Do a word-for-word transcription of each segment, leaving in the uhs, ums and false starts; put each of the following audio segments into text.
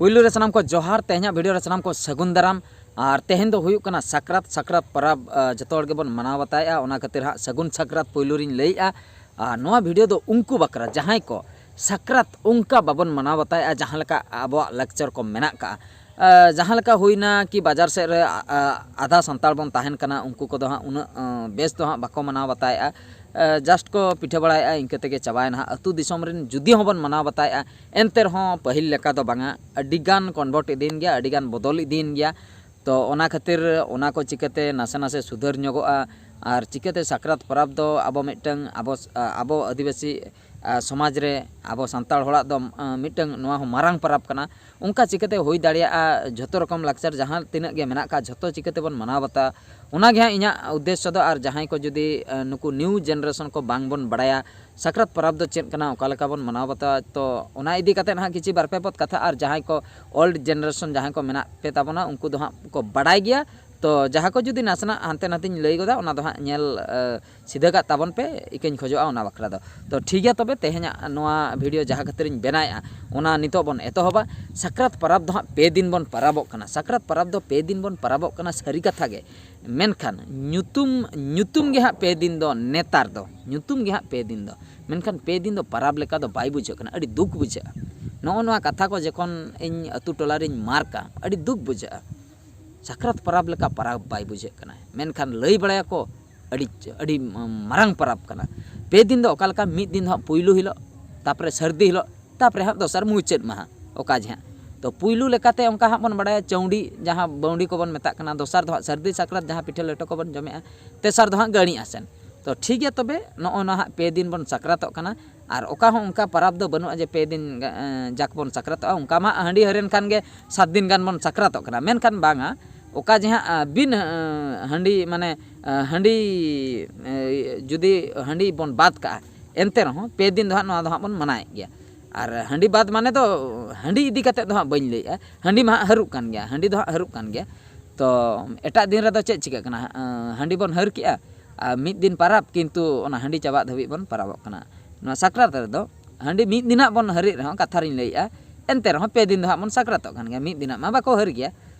ᱯᱩᱭᱞᱩ ᱨᱮ ᱥᱟᱱᱟᱢ ᱠᱚ ᱡᱚᱦᱟᱨ, ᱛᱮᱦᱮᱧᱟᱜ ᱵᱷᱤᱰᱤᱭᱳ ᱨᱮ ᱥᱟᱱᱟᱢ ᱠᱚ ᱥᱟᱹᱜᱩᱱ ᱫᱟᱨᱟᱢ᱾ ᱟᱨ ᱛᱮᱦᱮᱧ ᱫᱚ ᱦᱩᱭᱩᱜ ᱠᱟᱱᱟ ᱥᱟᱠᱨᱟᱛ᱾ ᱥᱟᱠᱨᱟᱛ ᱯᱚᱨᱚᱵᱽ, ᱟ, ᱡᱚᱛᱚ ᱦᱚᱲ ᱜᱮᱵᱚᱱ ᱢᱟᱱᱟᱣ ᱵᱟᱛᱟᱣᱮᱫᱼᱟ, ᱚᱱᱟ ᱠᱷᱟᱹᱛᱤᱨ ᱦᱟᱸᱜ ᱥᱟᱹᱜᱩᱱ ᱥᱟᱠᱨᱟᱛ ᱯᱩᱭᱞᱩ ᱨᱤᱧ ᱞᱟᱹᱭᱮᱫᱼᱟ᱾ ᱟᱨ ᱱᱚᱣᱟ ᱵᱷᱤᱰᱤᱭᱳ ᱫᱚ ᱩᱱᱠᱩ ᱵᱟᱠᱷᱨᱟ, ᱡᱟᱦᱟᱸᱭ ᱠᱚ ᱥᱟᱠᱨᱟᱛ ᱚᱱᱠᱟ ᱵᱟᱵᱚᱱ ᱢᱟᱱᱟᱣ ᱵᱟᱛᱟᱣᱮᱫᱼᱟ, ᱡᱟᱦᱟᱸ ᱞᱮᱠᱟ ᱟᱵᱚᱣᱟᱜ ᱞᱟᱠᱪᱟᱨ ᱠᱚ ᱢᱮᱱᱟᱜ ᱠᱟᱜᱼᱟ᱾ ᱟ, ᱡᱟᱦᱟᱸ ᱞᱮᱠᱟ ᱦᱩᱭᱱᱟ ᱠᱤ ᱵᱟᱡᱟᱨ ᱥᱮᱫ ᱨᱮ, ᱟ, ᱟ, ᱟᱫᱷᱟ ᱥᱟᱱᱛᱟᱲ ᱵᱚᱱ ᱛᱟᱦᱮᱱ ᱠᱟᱱᱟ, ᱩᱱᱠᱩ ᱠᱚᱫᱚ ᱦᱟᱸᱜ ᱩᱱᱟᱹᱜ, ᱟ, ᱵᱮᱥ ᱫᱚ ᱦᱟᱸᱜ ᱵᱟᱠᱚ ᱢᱟᱱᱟᱣ ᱵᱟᱛᱟᱣᱮᱫᱼᱟ᱾ ᱟ, just ᱠᱚ ᱯᱤᱴᱷᱟᱹ ᱵᱟᱲᱟᱭᱮᱫᱼᱟ, ᱤᱱᱠᱟᱹ ᱛᱮᱜᱮ ᱪᱟᱵᱟᱭᱮᱱᱟ ᱦᱟᱸᱜ᱾ ᱟᱹᱛᱩ ᱫᱤᱥᱚᱢ ᱨᱮᱱ ᱡᱩᱫᱤ ᱦᱚᱸᱵᱚᱱ ᱢᱟᱱᱟᱣ ᱵᱟᱛᱟᱣᱮᱫᱼᱟ, ᱮᱱᱛᱮ ᱨᱮᱦᱚᱸ ᱯᱟᱹᱦᱤᱞ ᱞᱮᱠᱟ ᱫᱚ ᱵᱟᱝᱟ, ᱟᱹᱰᱤᱜᱟᱱ convert ᱤᱫᱤᱭᱮᱱ ᱜᱮᱭᱟ, ᱟᱹᱰᱤᱜᱟᱱ ᱵᱚᱫᱚᱞ ᱤᱫᱤᱭᱮᱱ ᱜᱮᱭᱟ᱾ ᱛᱚ ᱚᱱᱟ ᱠᱷᱟᱹᱛᱤᱨ ᱚᱱᱟ ᱠᱚ ᱪᱤᱠᱟᱹᱛᱮ ᱱᱟᱥᱮ ᱱᱟᱥᱮ ᱥᱩᱫᱷᱟᱹᱨ ᱧᱚᱜᱚᱜᱼᱟ, ᱟᱨ ᱪᱤᱠᱟᱹᱛᱮ ᱥᱟᱠᱨᱟᱛ ᱯᱚᱨᱚᱵᱽ ᱫᱚ ᱟᱵᱚ ᱢᱤᱫᱴᱟᱝ ᱟᱵᱚ, ᱟᱵᱚ ᱟᱹᱫᱤᱵᱟᱹᱥᱤ, ᱟ, ᱥᱚᱢᱟᱡᱽ ᱨᱮ ᱟᱵᱚ ᱥᱟᱱᱛᱟᱲ ᱦᱚᱲᱟᱜ ᱫᱚ, ᱟ, ᱢᱤᱫᱴᱟᱝ ᱱᱚᱣᱟ ᱦᱚᱸ ᱢᱟᱨᱟᱝ ᱯᱚᱨᱚᱵᱽ ᱠᱟᱱᱟ, ᱚᱱᱠᱟ ᱪᱤᱠᱟᱹᱛᱮ ᱦᱩᱭ ᱫᱟᱲᱮᱭᱟᱜᱼᱟ? ᱡᱷᱚᱛᱚ ᱨᱚᱠᱚᱢ ᱞᱟᱠᱪᱟᱨ ᱡᱟᱦᱟᱸ ᱛᱤᱱᱟᱹᱜ ᱜᱮ ᱢᱮᱱᱟᱜ ᱟᱠᱟᱫ, ᱡᱷᱚᱛᱚ ᱪᱤᱠᱟᱹ ᱛᱮᱵᱚᱱ ᱢᱟᱱᱟᱣ ᱵᱟᱛᱟᱣᱟ? ᱚᱱᱟ ᱜᱮ ᱦᱟᱸᱜ ᱤᱧᱟᱹᱜ ᱩᱫᱽᱫᱮᱥᱥᱚ ᱫᱚ᱾ ᱟᱨ ᱡᱟᱦᱟᱸᱭ ᱠᱚ ᱡᱩᱫᱤ, ᱟ, ᱱᱩᱠᱩ new generation ᱠᱚ ᱵᱟᱝ ᱵᱚᱱ ᱵᱟᱲᱟᱭᱟ ᱥᱟᱠᱨᱟᱛ ᱯᱚᱨᱚᱵᱽ ᱫᱚ ᱪᱮᱫ ᱠᱟᱱᱟ, ᱚᱠᱟ ᱞᱮᱠᱟ ᱵᱚᱱ ᱢᱟᱱᱟᱣ ᱵᱟᱛᱟᱣᱟ, ᱛᱚ ᱚᱱᱟ ᱤᱫᱤ ᱠᱟᱛᱮᱫ ᱦᱟᱸᱜ ᱠᱤᱪᱷᱤ ᱵᱟᱨ ᱯᱮ ᱯᱚᱫ ᱠᱟᱛᱷᱟ᱾ ᱟᱨ ᱡᱟᱦᱟᱸᱭ ᱠᱚ old generation ᱡᱟᱦᱟᱸᱭ ᱠᱚ ᱢᱮᱱᱟᱜ ᱯᱮ ᱛᱟᱵᱚᱱᱟ, ᱩᱱᱠᱩ ᱫᱚ ᱦᱟᱸᱜ ᱠᱚ ᱵᱟᱲᱟᱭ ᱜᱮᱭᱟ᱾ ᱛᱚ ᱡᱟᱦᱟᱸ ᱠᱚ ᱡᱩᱫᱤ ᱱᱟᱥᱮᱱᱟᱜ ᱦᱟᱱᱛᱮ ᱱᱟᱛᱮᱧ ᱞᱟᱹᱭ ᱜᱚᱫᱟ, ᱚᱱᱟ ᱫᱚ ᱦᱟᱸᱜ ᱧᱮᱞ, ᱟ, ᱥᱤᱫᱷᱟᱹ ᱠᱟᱜ ᱛᱟᱵᱚᱱ ᱯᱮ, ᱤᱠᱟᱹᱧ ᱠᱷᱚᱡᱚᱜᱼᱟ ᱚᱱᱟ ᱵᱟᱠᱷᱨᱟ ᱫᱚ᱾ ᱛᱚ ᱴᱷᱤᱠ ᱜᱮᱭᱟ, ᱛᱚᱵᱮ ᱛᱮᱦᱮᱧᱟᱜ ᱱᱚᱣᱟ ᱵᱷᱤᱰᱤᱭᱳ ᱡᱟᱦᱟᱸ ᱠᱷᱟᱹᱛᱤᱨᱤᱧ ᱵᱮᱱᱟᱣᱮᱫᱼᱟ, ᱚᱱᱟ ᱱᱤᱛᱚᱜ ᱵᱚᱱ ᱮᱛᱚᱦᱚᱵᱟ᱾ ᱥᱟᱠᱨᱟᱛ ᱯᱚᱨᱚᱵᱽ ᱫᱚ ᱦᱟᱸᱜ ᱯᱮ ᱫᱤᱱ ᱵᱚᱱ ᱯᱚᱨᱚᱵᱚᱜ ᱠᱟᱱᱟ᱾ ᱥᱟᱠᱨᱟᱛ ᱯᱚᱨᱚᱵᱽ ᱫᱚ ᱯᱮ ᱫᱤᱱ ᱵᱚᱱ ᱯᱚᱨᱚᱵᱚᱜ ᱠᱟᱱᱟ, ᱥᱟᱹᱨᱤ ᱠᱟᱛᱷᱟ ᱜᱮ᱾ ᱢᱮᱱᱠᱷᱟᱱ ᱧᱩᱛᱩᱢ, ᱧᱩᱛᱩᱢ ᱜᱮ ᱦᱟᱸᱜ ᱯᱮ ᱫᱤᱱ ᱫᱚ, ᱱᱮᱛᱟᱨ ᱫᱚ ᱧᱩᱛᱩᱢ ᱜᱮ ᱦᱟᱸᱜ ᱯᱮ ᱫᱤᱱ ᱫᱚ, ᱢᱮᱱᱠᱷᱟᱱ ᱯᱮ ᱫᱤᱱ ᱫᱚ ᱯᱟᱨᱟᱵᱽ ᱞᱮᱠᱟ ᱫᱚ ᱵᱟᱭ ᱵᱩᱡᱷᱟᱹᱜ ᱠᱟᱱᱟ᱾ ᱟᱹᱰᱤ ᱫᱩᱠ ᱵᱩᱡᱷᱟᱹᱜᱼᱟ᱾ ᱱᱚᱜᱼᱚ ᱱᱚᱣᱟ ᱠᱟᱛᱷᱟ ᱠᱚ ᱡᱚᱠᱷᱚᱱ ᱤᱧ ᱟᱹᱛᱩ ᱴᱚᱞᱟ ᱨᱤᱧ ᱢᱟᱨᱠᱟ, ᱟᱹᱰᱤ ᱫᱩᱠ ᱵᱩᱡᱷᱟᱹᱜᱼᱟ᱾ ᱥᱟᱠᱨᱟᱛ ᱯᱟᱨᱟᱵᱽ ᱞᱮᱠᱟ ᱯᱟᱨᱟᱵᱽ ᱵᱟᱭ ᱵᱩᱡᱷᱟᱹᱜ ᱠᱟᱱᱟ, ᱢᱮᱱᱠᱷᱟᱱ ᱞᱟᱹᱭ ᱵᱟᱲᱟᱭᱟᱠᱚ ᱟᱹᱰᱤ, ᱟᱹᱰᱤ ᱢᱟᱨᱟᱝ ᱯᱟᱨᱟᱵᱽ ᱠᱟᱱᱟ᱾ ᱯᱮ ᱫᱤᱱ ᱫᱚ ᱚᱠᱟ ᱞᱮᱠᱟ? ᱢᱤᱫ ᱫᱤᱱ ᱫᱚ ᱦᱟᱸᱜ ᱯᱩᱭᱞᱩ ᱦᱤᱞᱳᱜ, ᱛᱟᱯᱚᱨᱮ ᱥᱟᱹᱨᱫᱤ ᱦᱤᱞᱳᱜ, ᱛᱟᱯᱚᱨᱮ ᱦᱟᱸᱜ ᱫᱚᱥᱟᱨ ᱢᱩᱪᱟᱹᱫ ᱢᱟᱦᱟ ᱚᱠᱟ ᱡᱮ ᱦᱟᱸᱜ᱾ ᱛᱚ ᱯᱩᱭᱞᱩ ᱞᱮᱠᱟᱛᱮ ᱚᱱᱠᱟ ᱦᱟᱸᱜ ᱵᱚᱱ ᱵᱟᱲᱟᱭᱟ ᱪᱟᱹᱣᱰᱤ, ᱡᱟᱦᱟᱸ ᱵᱟᱹᱣᱰᱤ ᱠᱚᱵᱚᱱ ᱢᱮᱛᱟᱜ ᱠᱟᱱᱟ, ᱫᱚᱥᱟᱨ ᱫᱚ ᱦᱟᱸᱜ ᱥᱟᱹᱨᱫᱤ ᱥᱟᱠᱨᱟᱛ, ᱡᱟᱦᱟᱸ ᱯᱤᱴᱷᱟᱹ ᱞᱮᱴᱚ ᱠᱚᱵᱚᱱ ᱡᱚᱢᱮᱜᱼᱟ, ᱛᱮᱥᱟᱨ ᱫᱚ ᱦᱟᱸᱜ ᱜᱟᱹᱲᱤ ᱟᱥᱮᱱ᱾ ᱛᱚ ᱴᱷᱤᱠ ᱜᱮᱭᱟ, ᱛᱚᱵᱮ ᱱᱚᱜᱼᱚ ᱱᱚᱣᱟ ᱦᱟᱸᱜ ᱯᱮ ᱫᱤᱱ ᱵᱚᱱ ᱥᱟᱠᱨᱟᱛᱚᱜ ᱠᱟᱱᱟ᱾ ᱟᱨ ᱚᱠᱟ ᱦᱚᱸ ᱚᱱᱠᱟ ᱯᱟᱨᱟᱵᱽ ᱫᱚ ᱵᱟᱹᱱᱩᱜᱼᱟ ᱡᱮ ᱯᱮ ᱫᱤᱱ, ᱮᱸ, ᱡᱟᱠ ᱵᱚᱱ ᱥᱟᱠᱨᱟᱛᱚᱜᱼᱟ᱾ ᱚᱱᱠᱟ ᱢᱟ ᱦᱟᱺᱰᱤ ᱦᱟᱹᱨᱮᱱ ᱠᱷᱟᱱ ᱜᱮ ᱥᱟᱛ ᱫᱤᱱ ᱜᱟᱱ ᱵᱚᱱ ᱥᱟᱠᱨᱟᱛᱚᱜ ᱠᱟᱱᱟ, ᱢᱮᱱᱠᱷᱟᱱ ᱵᱟᱝᱟ, ᱚᱠᱟ ᱡᱮ ᱦᱟᱸᱜ, ᱟᱸ, ᱵᱤᱱ, ᱟᱸ, ᱦᱟᱺᱰᱤ ᱢᱟᱱᱮ, ᱟᱸ, ᱦᱟᱺᱰᱤ, ᱟᱸ, ᱡᱩᱫᱤ ᱦᱟᱺᱰᱤ ᱵᱚᱱ ᱵᱟᱫ ᱠᱟᱜᱼᱟ, ᱮᱱᱛᱮ ᱨᱮᱦᱚᱸ ᱯᱮ ᱫᱤᱱ ᱫᱚ ᱦᱟᱸᱜ ᱱᱚᱣᱟ ᱫᱚ ᱦᱟᱸᱜ ᱵᱚᱱ ᱢᱟᱱᱟᱣᱮᱫ ᱜᱮᱭᱟ᱾ ᱟᱨ ᱦᱟᱺᱰᱤ ᱵᱟᱫ ᱢᱟᱱᱮ ᱫᱚ ᱦᱟᱺᱰᱤ ᱤᱫᱤ ᱠᱟᱛᱮᱫ ᱫᱚ ᱦᱟᱸᱜ ᱵᱟᱹᱧ ᱞᱟᱹᱭᱮᱜᱼᱟ, ᱦᱟᱺᱰᱤ ᱢᱟ ᱦᱟᱸᱜ ᱦᱟᱹᱨᱩᱵ ᱠᱟᱱ ᱜᱮᱭᱟ, ᱦᱟᱺᱰᱤ ᱫᱚ ᱦᱟᱸᱜ ᱦᱟᱹᱨᱩᱵ ᱠᱟᱱ ᱜᱮᱭᱟ᱾ ᱛᱚ ᱮᱴᱟᱜ ᱫᱤᱱ ᱨᱮᱫᱚ ᱪᱮᱫ ᱪᱤᱠᱟᱹᱜ ᱠᱟᱱᱟ? ᱟᱸ, ᱦᱟᱺᱰᱤ ᱵᱚᱱ ᱦᱟᱹᱨ ᱠᱮᱜᱼᱟ, ᱟᱨ ᱢᱤᱫ ᱫᱤᱱ ᱯᱟᱨᱟᱵᱽ, ᱠᱤᱱᱛᱩ ᱚᱱᱟ ᱦᱟᱺᱰᱤ ᱪᱟᱵᱟᱜ ᱫᱷᱟᱹᱵᱤᱡ ᱵᱚᱱ ᱯᱟᱨᱟᱵᱚᱜ ᱠᱟᱱᱟ᱾ ᱱᱚᱣᱟ ᱥᱟᱠᱨᱟᱛ ᱨᱮᱫᱚ ᱦᱟᱺᱰᱤ ᱢᱤᱫ ᱫᱤᱱᱟᱜ ᱵᱚᱱ ᱦᱟᱹᱨᱮᱫ ᱨᱮᱦᱚᱸ, ᱠᱟᱛᱷᱟ ᱨᱤᱧ ᱞᱟᱹᱭᱮᱜᱼᱟ, ᱮᱱᱛᱮ ᱨᱮᱦᱚᱸ ᱯᱮ ᱫᱤᱱ ᱫᱚ ᱦᱟᱸᱜ ᱵᱚᱱ ᱥᱟᱠᱨᱟᱛᱚᱜ ᱠᱟᱱ ᱜᱮᱭᱟ, ᱢᱤᱫ ᱫᱤᱱᱟᱜ ᱢᱟ ᱵᱟᱠᱚ ᱦᱟᱹᱨ ᱜᱮᱭᱟ,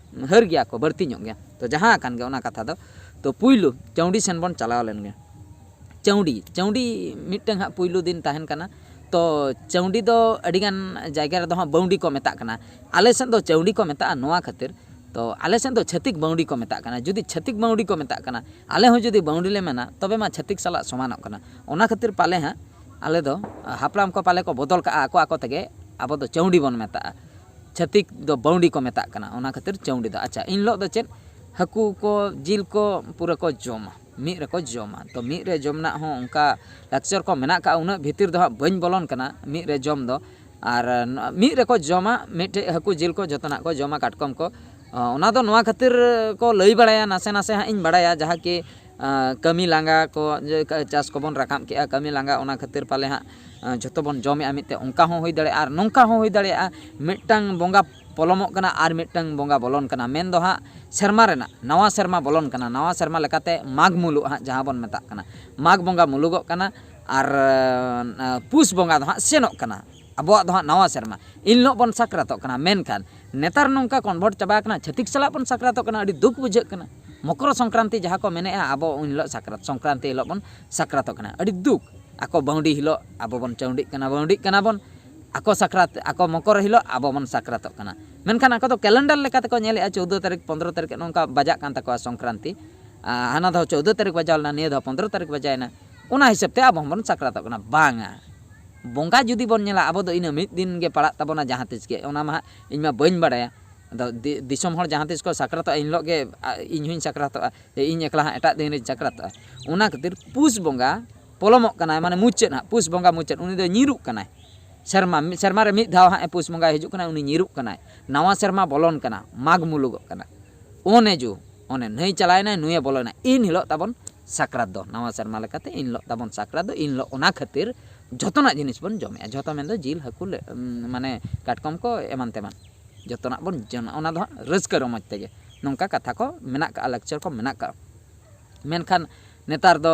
ᱦᱟᱹᱨ ᱜᱮᱭᱟ ᱠᱚ ᱵᱟᱹᱲᱛᱤ ᱧᱚᱜ ᱜᱮᱭᱟ᱾ ᱛᱚ ᱡᱟᱦᱟᱸ ᱟᱠᱟᱱ ᱜᱮ ᱚᱱᱟ ᱠᱟᱛᱷᱟ ᱫᱚ, ᱛᱚ ᱯᱩᱭᱞᱩ ᱪᱟᱹᱣᱰᱤ ᱥᱮᱱ ᱵᱚᱱ ᱪᱟᱞᱟᱣ ᱞᱮᱱ ᱜᱮ᱾ ᱪᱟᱹᱣᱰᱤ, ᱪᱟᱹᱣᱰᱤ ᱢᱤᱫᱴᱟᱝ ᱦᱟᱸᱜ ᱯᱩᱭᱞᱩ ᱫᱤᱱ ᱛᱟᱦᱮᱱ ᱠᱟᱱᱟ᱾ ᱛᱚ ᱪᱟᱹᱣᱰᱤ ᱫᱚ ᱟᱹᱰᱤᱜᱟᱱ ᱡᱟᱭᱜᱟ ᱨᱮᱫᱚ ᱦᱟᱸᱜ ᱵᱟᱹᱣᱰᱤ ᱠᱚ ᱢᱮᱛᱟᱜ ᱠᱟᱱᱟ, ᱟᱞᱮ ᱥᱮᱫ ᱫᱚ ᱪᱟᱹᱣᱰᱤ ᱠᱚ ᱢᱮᱛᱟᱜᱼᱟ᱾ ᱱᱚᱣᱟ ᱠᱷᱟᱹᱛᱤᱨ ᱛᱚ ᱟᱞᱮ ᱥᱮᱫ ᱫᱚ ᱪᱷᱟᱹᱛᱤᱠ ᱵᱟᱹᱣᱰᱤ ᱠᱚ ᱢᱮᱛᱟᱜ ᱠᱟᱱᱟ᱾ ᱡᱩᱫᱤ ᱪᱷᱟᱹᱛᱤᱠ ᱵᱟᱹᱣᱰᱤ ᱠᱚ ᱢᱮᱛᱟᱜ ᱠᱟᱱᱟ, ᱟᱞᱮ ᱦᱚᱸ ᱡᱩᱫᱤ ᱵᱟᱹᱣᱰᱤ ᱞᱮ ᱢᱮᱱᱟ, ᱛᱚᱵᱮ ᱢᱟ ᱪᱷᱟᱹᱛᱤᱠ ᱥᱟᱞᱟᱜ ᱥᱚᱢᱟᱱᱚᱜ ᱠᱟᱱᱟ᱾ ᱚᱱᱟ ᱠᱷᱟᱹᱛᱤᱨ ᱯᱟᱞᱮ ᱦᱟᱸᱜ ᱟᱞᱮ ᱫᱚ, ᱦᱟᱯᱲᱟᱢ ᱠᱚ ᱯᱟᱞᱮ ᱠᱚ ᱵᱚᱫᱚᱞ ᱠᱟᱜᱼᱟ ᱟᱠᱚ ᱟᱠᱚ ᱛᱮᱜᱮ, ᱟᱵᱚ ᱫᱚ ᱪᱟᱹᱣᱰᱤ ᱵᱚᱱ ᱢᱮᱛᱟᱜᱼᱟ, ᱪᱷᱟᱹᱛᱤᱠ ᱫᱚ ᱵᱟᱹᱣᱰᱤ ᱠᱚ ᱢᱮᱛᱟᱜ ᱠᱟᱱᱟ᱾ ᱚᱱᱟ ᱠᱷᱟᱹᱛᱤᱨ ᱪᱟᱹᱣᱰᱤ ᱫᱚ᱾ ᱟᱪᱪᱷᱟ, ᱤᱱ ᱦᱤᱞᱳᱜ ᱫᱚ ᱪᱮᱫ? ᱦᱟᱹᱠᱩ ᱠᱚ, ᱡᱤᱞ ᱠᱚ ᱯᱩᱨᱟᱹ ᱠᱚ ᱡᱚᱢᱟ, ᱢᱤᱫ ᱨᱮᱠᱚ ᱡᱚᱢᱟ᱾ ᱛᱚ ᱢᱤᱫ ᱨᱮ ᱡᱚᱢ ᱨᱮᱱᱟᱜ ᱦᱚᱸ ᱚᱱᱠᱟ ᱞᱟᱠᱪᱟᱨ ᱠᱚ ᱢᱮᱱᱟᱜ ᱠᱟᱜᱼᱟ, ᱩᱱᱟᱹᱜ ᱵᱷᱤᱛᱤᱨ ᱫᱚ ᱦᱟᱸᱜ ᱵᱟᱹᱧ ᱵᱚᱞᱚᱱ ᱠᱟᱱᱟ᱾ ᱢᱤᱫ ᱨᱮ ᱡᱚᱢ ᱫᱚ, ᱟᱨ ᱢᱤᱫ ᱨᱮᱠᱚ ᱡᱚᱢᱟ, ᱢᱤᱫᱴᱮᱡ ᱦᱟᱹᱠᱩ ᱡᱤᱞ ᱠᱚ ᱡᱚᱛᱚᱱᱟᱜ ᱠᱚ ᱡᱚᱢᱟ, ᱠᱟᱴᱠᱚᱢ ᱠᱚ᱾ ᱚᱱᱟ ᱫᱚ ᱱᱚᱣᱟ ᱠᱷᱟᱹᱛᱤᱨ ᱠᱚ ᱞᱟᱹᱭ ᱵᱟᱲᱟᱭᱟ, ᱱᱟᱥᱮ ᱱᱟᱥᱮ ᱦᱟᱸᱜ ᱤᱧ ᱵᱟᱲᱟᱭᱟ, ᱡᱟᱦᱟᱸ ᱠᱤ ᱟᱸ, ᱠᱟᱹᱢᱤ ᱞᱟᱸᱜᱟ ᱠᱚ, ᱡᱮ ᱠᱟ-, ᱪᱟᱥ ᱠᱚᱵᱚᱱ ᱨᱟᱠᱟᱵ ᱠᱮᱜᱼᱟ, ᱠᱟᱹᱢᱤ ᱞᱟᱸᱜᱟ, ᱚᱱᱟ ᱠᱷᱟᱹᱛᱤᱨ ᱯᱟᱞᱮ ᱦᱟᱸᱜ, ᱟᱸ, ᱡᱷᱚᱛᱚ ᱵᱚᱱ ᱡᱚᱢᱮᱜᱼᱟ ᱢᱤᱫ ᱛᱮ, ᱚᱱᱠᱟ ᱦᱚᱸ ᱦᱩᱭ ᱫᱟᱲᱮᱭᱟᱜᱼᱟ᱾ ᱟᱨ ᱱᱚᱝᱠᱟ ᱦᱚᱸ ᱦᱩᱭ ᱫᱟᱲᱮᱭᱟᱜᱼᱟ, ᱢᱤᱫᱴᱟᱝ ᱵᱚᱸᱜᱟ ᱯᱚᱞᱚᱢᱚᱜ ᱠᱟᱱᱟ ᱟᱨ ᱢᱤᱫᱴᱟᱝ ᱵᱚᱸᱜᱟ ᱵᱚᱞᱚᱱ ᱠᱟᱱᱟ, ᱢᱮᱱ ᱫᱚ ᱦᱟᱸᱜ ᱥᱮᱨᱢᱟ ᱨᱮᱱᱟᱜ, ᱱᱟᱣᱟ ᱥᱮᱨᱢᱟ ᱵᱚᱞᱚᱱ ᱠᱟᱱᱟ, ᱱᱟᱣᱟ ᱥᱮᱨᱢᱟ ᱞᱮᱠᱟᱛᱮ ᱢᱟᱜᱽ ᱢᱩᱞᱩᱜ ᱦᱟᱸᱜ ᱡᱟᱦᱟᱸ ᱵᱚᱱ ᱢᱮᱛᱟᱜ ᱠᱟᱱᱟ, ᱢᱟᱜᱽ ᱵᱚᱸᱜᱟ ᱢᱩᱞᱩᱜᱚᱜ ᱠᱟᱱᱟ, ᱟᱨ, ᱟᱸ, ᱯᱩᱥ ᱵᱚᱸᱜᱟ ᱫᱚ ᱦᱟᱸᱜ ᱥᱮᱱᱚᱜ ᱠᱟᱱᱟ᱾ ᱟᱵᱚᱣᱟᱜ ᱫᱚ ᱦᱟᱸᱜ ᱱᱟᱣᱟ ᱥᱮᱨᱢᱟ, ᱤᱱ ᱦᱤᱞᱳᱜ ᱵᱚᱱ ᱥᱟᱠᱨᱟᱛᱚᱜ ᱠᱟᱱᱟ᱾ ᱢᱮᱱᱠᱷᱟᱱ ᱱᱮᱛᱟᱨ ᱱᱚᱝᱠᱟ convert ᱪᱟᱵᱟ ᱟᱠᱟᱱᱟ, ᱪᱷᱟᱹᱛᱤᱠ ᱥᱟᱞᱟᱜ ᱵᱚᱱ ᱥᱟᱠᱨᱟᱛᱚᱜ ᱠᱟᱱᱟ, ᱟᱹᱰᱤ ᱫᱩᱠ ᱵᱩᱡᱷᱟᱹᱜ ᱠᱟᱱᱟ᱾ ᱢᱚᱠᱚᱨ ᱥᱚᱝᱠᱨᱟᱱᱛᱤ ᱡᱟᱦᱟᱸ ᱠᱚ ᱢᱮᱱᱮᱜᱼᱟ, ᱟᱵᱚ ᱩᱱ ᱦᱤᱞᱳᱜ ᱥᱟᱠᱨᱟᱛ, ᱥᱚᱝᱠᱨᱟᱱᱛᱤ ᱦᱤᱞᱳᱜ ᱵᱚᱱ ᱥᱟᱠᱨᱟᱛᱚᱜ ᱠᱟᱱᱟ, ᱟᱹᱰᱤ ᱫᱩᱠ᱾ ᱟᱠᱚ ᱵᱟᱹᱣᱰᱤ ᱦᱤᱞᱳᱜ ᱟᱵᱚ ᱵᱚᱱ ᱪᱟᱹᱣᱰᱤᱜ ᱠᱟᱱᱟ, ᱵᱟᱹᱣᱰᱤᱜ ᱠᱟᱱᱟ ᱵᱚᱱ, ᱟᱠᱚ ᱥᱟᱠᱨᱟᱛ, ᱟᱠᱚ ᱢᱚᱠᱚᱨ ᱦᱤᱞᱳᱜ ᱟᱵᱚ ᱵᱚᱱ ᱥᱟᱠᱨᱟᱛᱚᱜ ᱠᱟᱱᱟ᱾ ᱢᱮᱱᱠᱷᱟᱱ ᱟᱠᱚ ᱫᱚ calendar ᱞᱮᱠᱟ ᱛᱮᱠᱚ ᱧᱮᱞᱮᱜᱼᱟ, ᱪᱳᱫᱽᱫᱳ ᱛᱟᱹᱨᱤᱠᱷ, ᱯᱚᱱᱫᱽᱨᱚ ᱛᱟᱹᱨᱤᱠᱷ ᱱᱚᱝᱠᱟ ᱵᱟᱡᱟᱜ ᱠᱟᱱ ᱛᱟᱠᱚᱣᱟ ᱥᱚᱝᱠᱨᱟᱱᱛᱤ, ᱟᱨ ᱦᱟᱱᱟ ᱫᱷᱟᱣ ᱪᱳᱫᱽᱫᱳ ᱛᱟᱹᱨᱤᱠᱷ ᱵᱟᱡᱟᱣ ᱞᱮᱱᱟ, ᱱᱤᱭᱟᱹ ᱫᱷᱟᱣ ᱯᱚᱱᱫᱽᱨᱚ ᱛᱟᱹᱨᱤᱠᱷ ᱵᱟᱡᱟᱭᱮᱱᱟ᱾ ᱚᱱᱟ ᱦᱤᱥᱟᱹᱵ ᱛᱮ ᱟᱵᱚ ᱦᱚᱸᱵᱚᱱ ᱥᱟᱠᱨᱟᱛᱚᱜ ᱠᱟᱱᱟ, ᱵᱟᱝᱟ᱾ ᱵᱚᱸᱜᱟ ᱡᱩᱫᱤ ᱵᱚᱱ ᱧᱮᱞᱟ, ᱟᱵᱚ ᱫᱚ ᱤᱱᱟᱹ ᱢᱤᱫ ᱫᱤᱱ ᱜᱮ ᱯᱟᱲᱟᱜ ᱛᱟᱵᱚᱱᱟ ᱡᱟᱦᱟᱸ ᱛᱤᱥ ᱜᱮ, ᱚᱱᱟ ᱢᱟ ᱦᱟᱸᱜ ᱤᱧ ᱢᱟ ᱵᱟᱹᱧ ᱵᱟᱲᱟᱭᱟ᱾ ᱟᱫᱚ ᱫᱤ-, ᱫᱤᱥᱚᱢ ᱦᱚᱲ ᱡᱟᱦᱟᱸ ᱛᱤᱥ ᱠᱚ ᱥᱟᱠᱨᱟᱛᱚᱜᱼᱟ, ᱤᱱ ᱦᱤᱞᱳᱜ ᱜᱮ, ᱟ, ᱤᱧ ᱦᱚᱸᱧ ᱥᱟᱠᱨᱟᱛᱚᱜᱼᱟ, ᱡᱮ ᱤᱧ ᱮᱠᱞᱟ ᱦᱟᱸᱜ ᱮᱴᱟᱜ ᱫᱤᱱ ᱨᱤᱧ ᱥᱟᱠᱨᱟᱛᱚᱜᱼᱟ᱾ ᱚᱱᱟ ᱠᱷᱟᱹᱛᱤᱨ ᱯᱩᱥ ᱵᱚᱸᱜᱟ ᱯᱚᱞᱚᱢᱚᱜ ᱠᱟᱱᱟᱭ, ᱢᱟᱱᱮ ᱢᱩᱪᱟᱹᱫ ᱦᱟᱸᱜ, ᱯᱩᱥ ᱵᱚᱸᱜᱟ ᱢᱩᱪᱟᱹᱫ, ᱩᱱᱤ ᱫᱚ ᱧᱤᱨᱩᱜ ᱠᱟᱱᱟᱭ᱾ ᱥᱮᱨᱢᱟ, ᱢᱤᱫ ᱥᱮᱨᱢᱟ ᱨᱮ ᱢᱤᱫ ᱫᱷᱟᱣ ᱦᱟᱸᱜ ᱮ ᱯᱩᱥ ᱵᱚᱸᱜᱟᱭ ᱦᱤᱡᱩᱜ ᱠᱟᱱᱟᱭ, ᱩᱱᱤ ᱧᱤᱨᱩᱜ ᱠᱟᱱᱟᱭ᱾ ᱱᱟᱣᱟ ᱥᱮᱨᱢᱟ ᱵᱚᱞᱚᱱ ᱠᱟᱱᱟ, ᱢᱟᱜᱽ ᱢᱩᱞᱩᱜᱚᱜ ᱠᱟᱱᱟ᱾ ᱚᱱᱮ ᱡᱩ, ᱚᱱᱮ ᱱᱟᱹᱭ ᱪᱟᱞᱟᱣᱮᱱᱟᱭ, ᱱᱩᱭᱮ ᱵᱚᱞᱚᱭᱮᱱᱟ, ᱤᱱ ᱦᱤᱞᱳᱜ ᱛᱟᱵᱚᱱ ᱥᱟᱠᱨᱟᱛ ᱫᱚ, ᱱᱟᱣᱟ ᱥᱮᱨᱢᱟ ᱞᱮᱠᱟᱛᱮ ᱤᱱ ᱦᱤᱞᱳᱜ ᱛᱟᱵᱚᱱ ᱥᱟᱠᱨᱟᱛ ᱫᱚ, ᱤᱱ ᱦᱤᱞᱳᱜ ᱚᱱᱟ ᱠᱷᱟᱹᱛᱤᱨ ᱡᱷᱚᱛᱚᱱᱟᱜ ᱡᱤᱱᱤᱥ ᱵᱚᱱ ᱡᱚᱢᱮᱜᱼᱟ, ᱡᱷᱚᱛᱚ ᱢᱮᱱᱫᱚ ᱡᱤᱞ, ᱦᱟᱹᱠᱩ, ᱞᱮ-, ᱩᱢ, ᱢᱟᱱᱮ ᱠᱟᱴᱠᱚᱢ ᱠᱚ ᱮᱢᱟᱱ ᱛᱮᱢᱟᱱ, ᱡᱷᱚᱛᱚᱱᱟᱜ ᱵᱚᱱ ᱡᱚᱢᱟ, ᱚᱱᱟ ᱫᱚ ᱦᱟᱸᱜ ᱨᱟᱹᱥᱠᱟᱹ ᱨᱚᱢᱚᱡᱽ ᱛᱮᱜᱮ᱾ ᱱᱚᱝᱠᱟ ᱠᱟᱛᱷᱟ ᱠᱚ ᱢᱮᱱᱟᱜ ᱠᱟᱜᱼᱟ, ᱞᱟᱠᱪᱟᱨ ᱠᱚ ᱢᱮᱱᱟᱜ ᱠᱟᱜᱼᱟ᱾ ᱢᱮᱱᱠᱷᱟᱱ ᱱᱮᱛᱟᱨ ᱫᱚ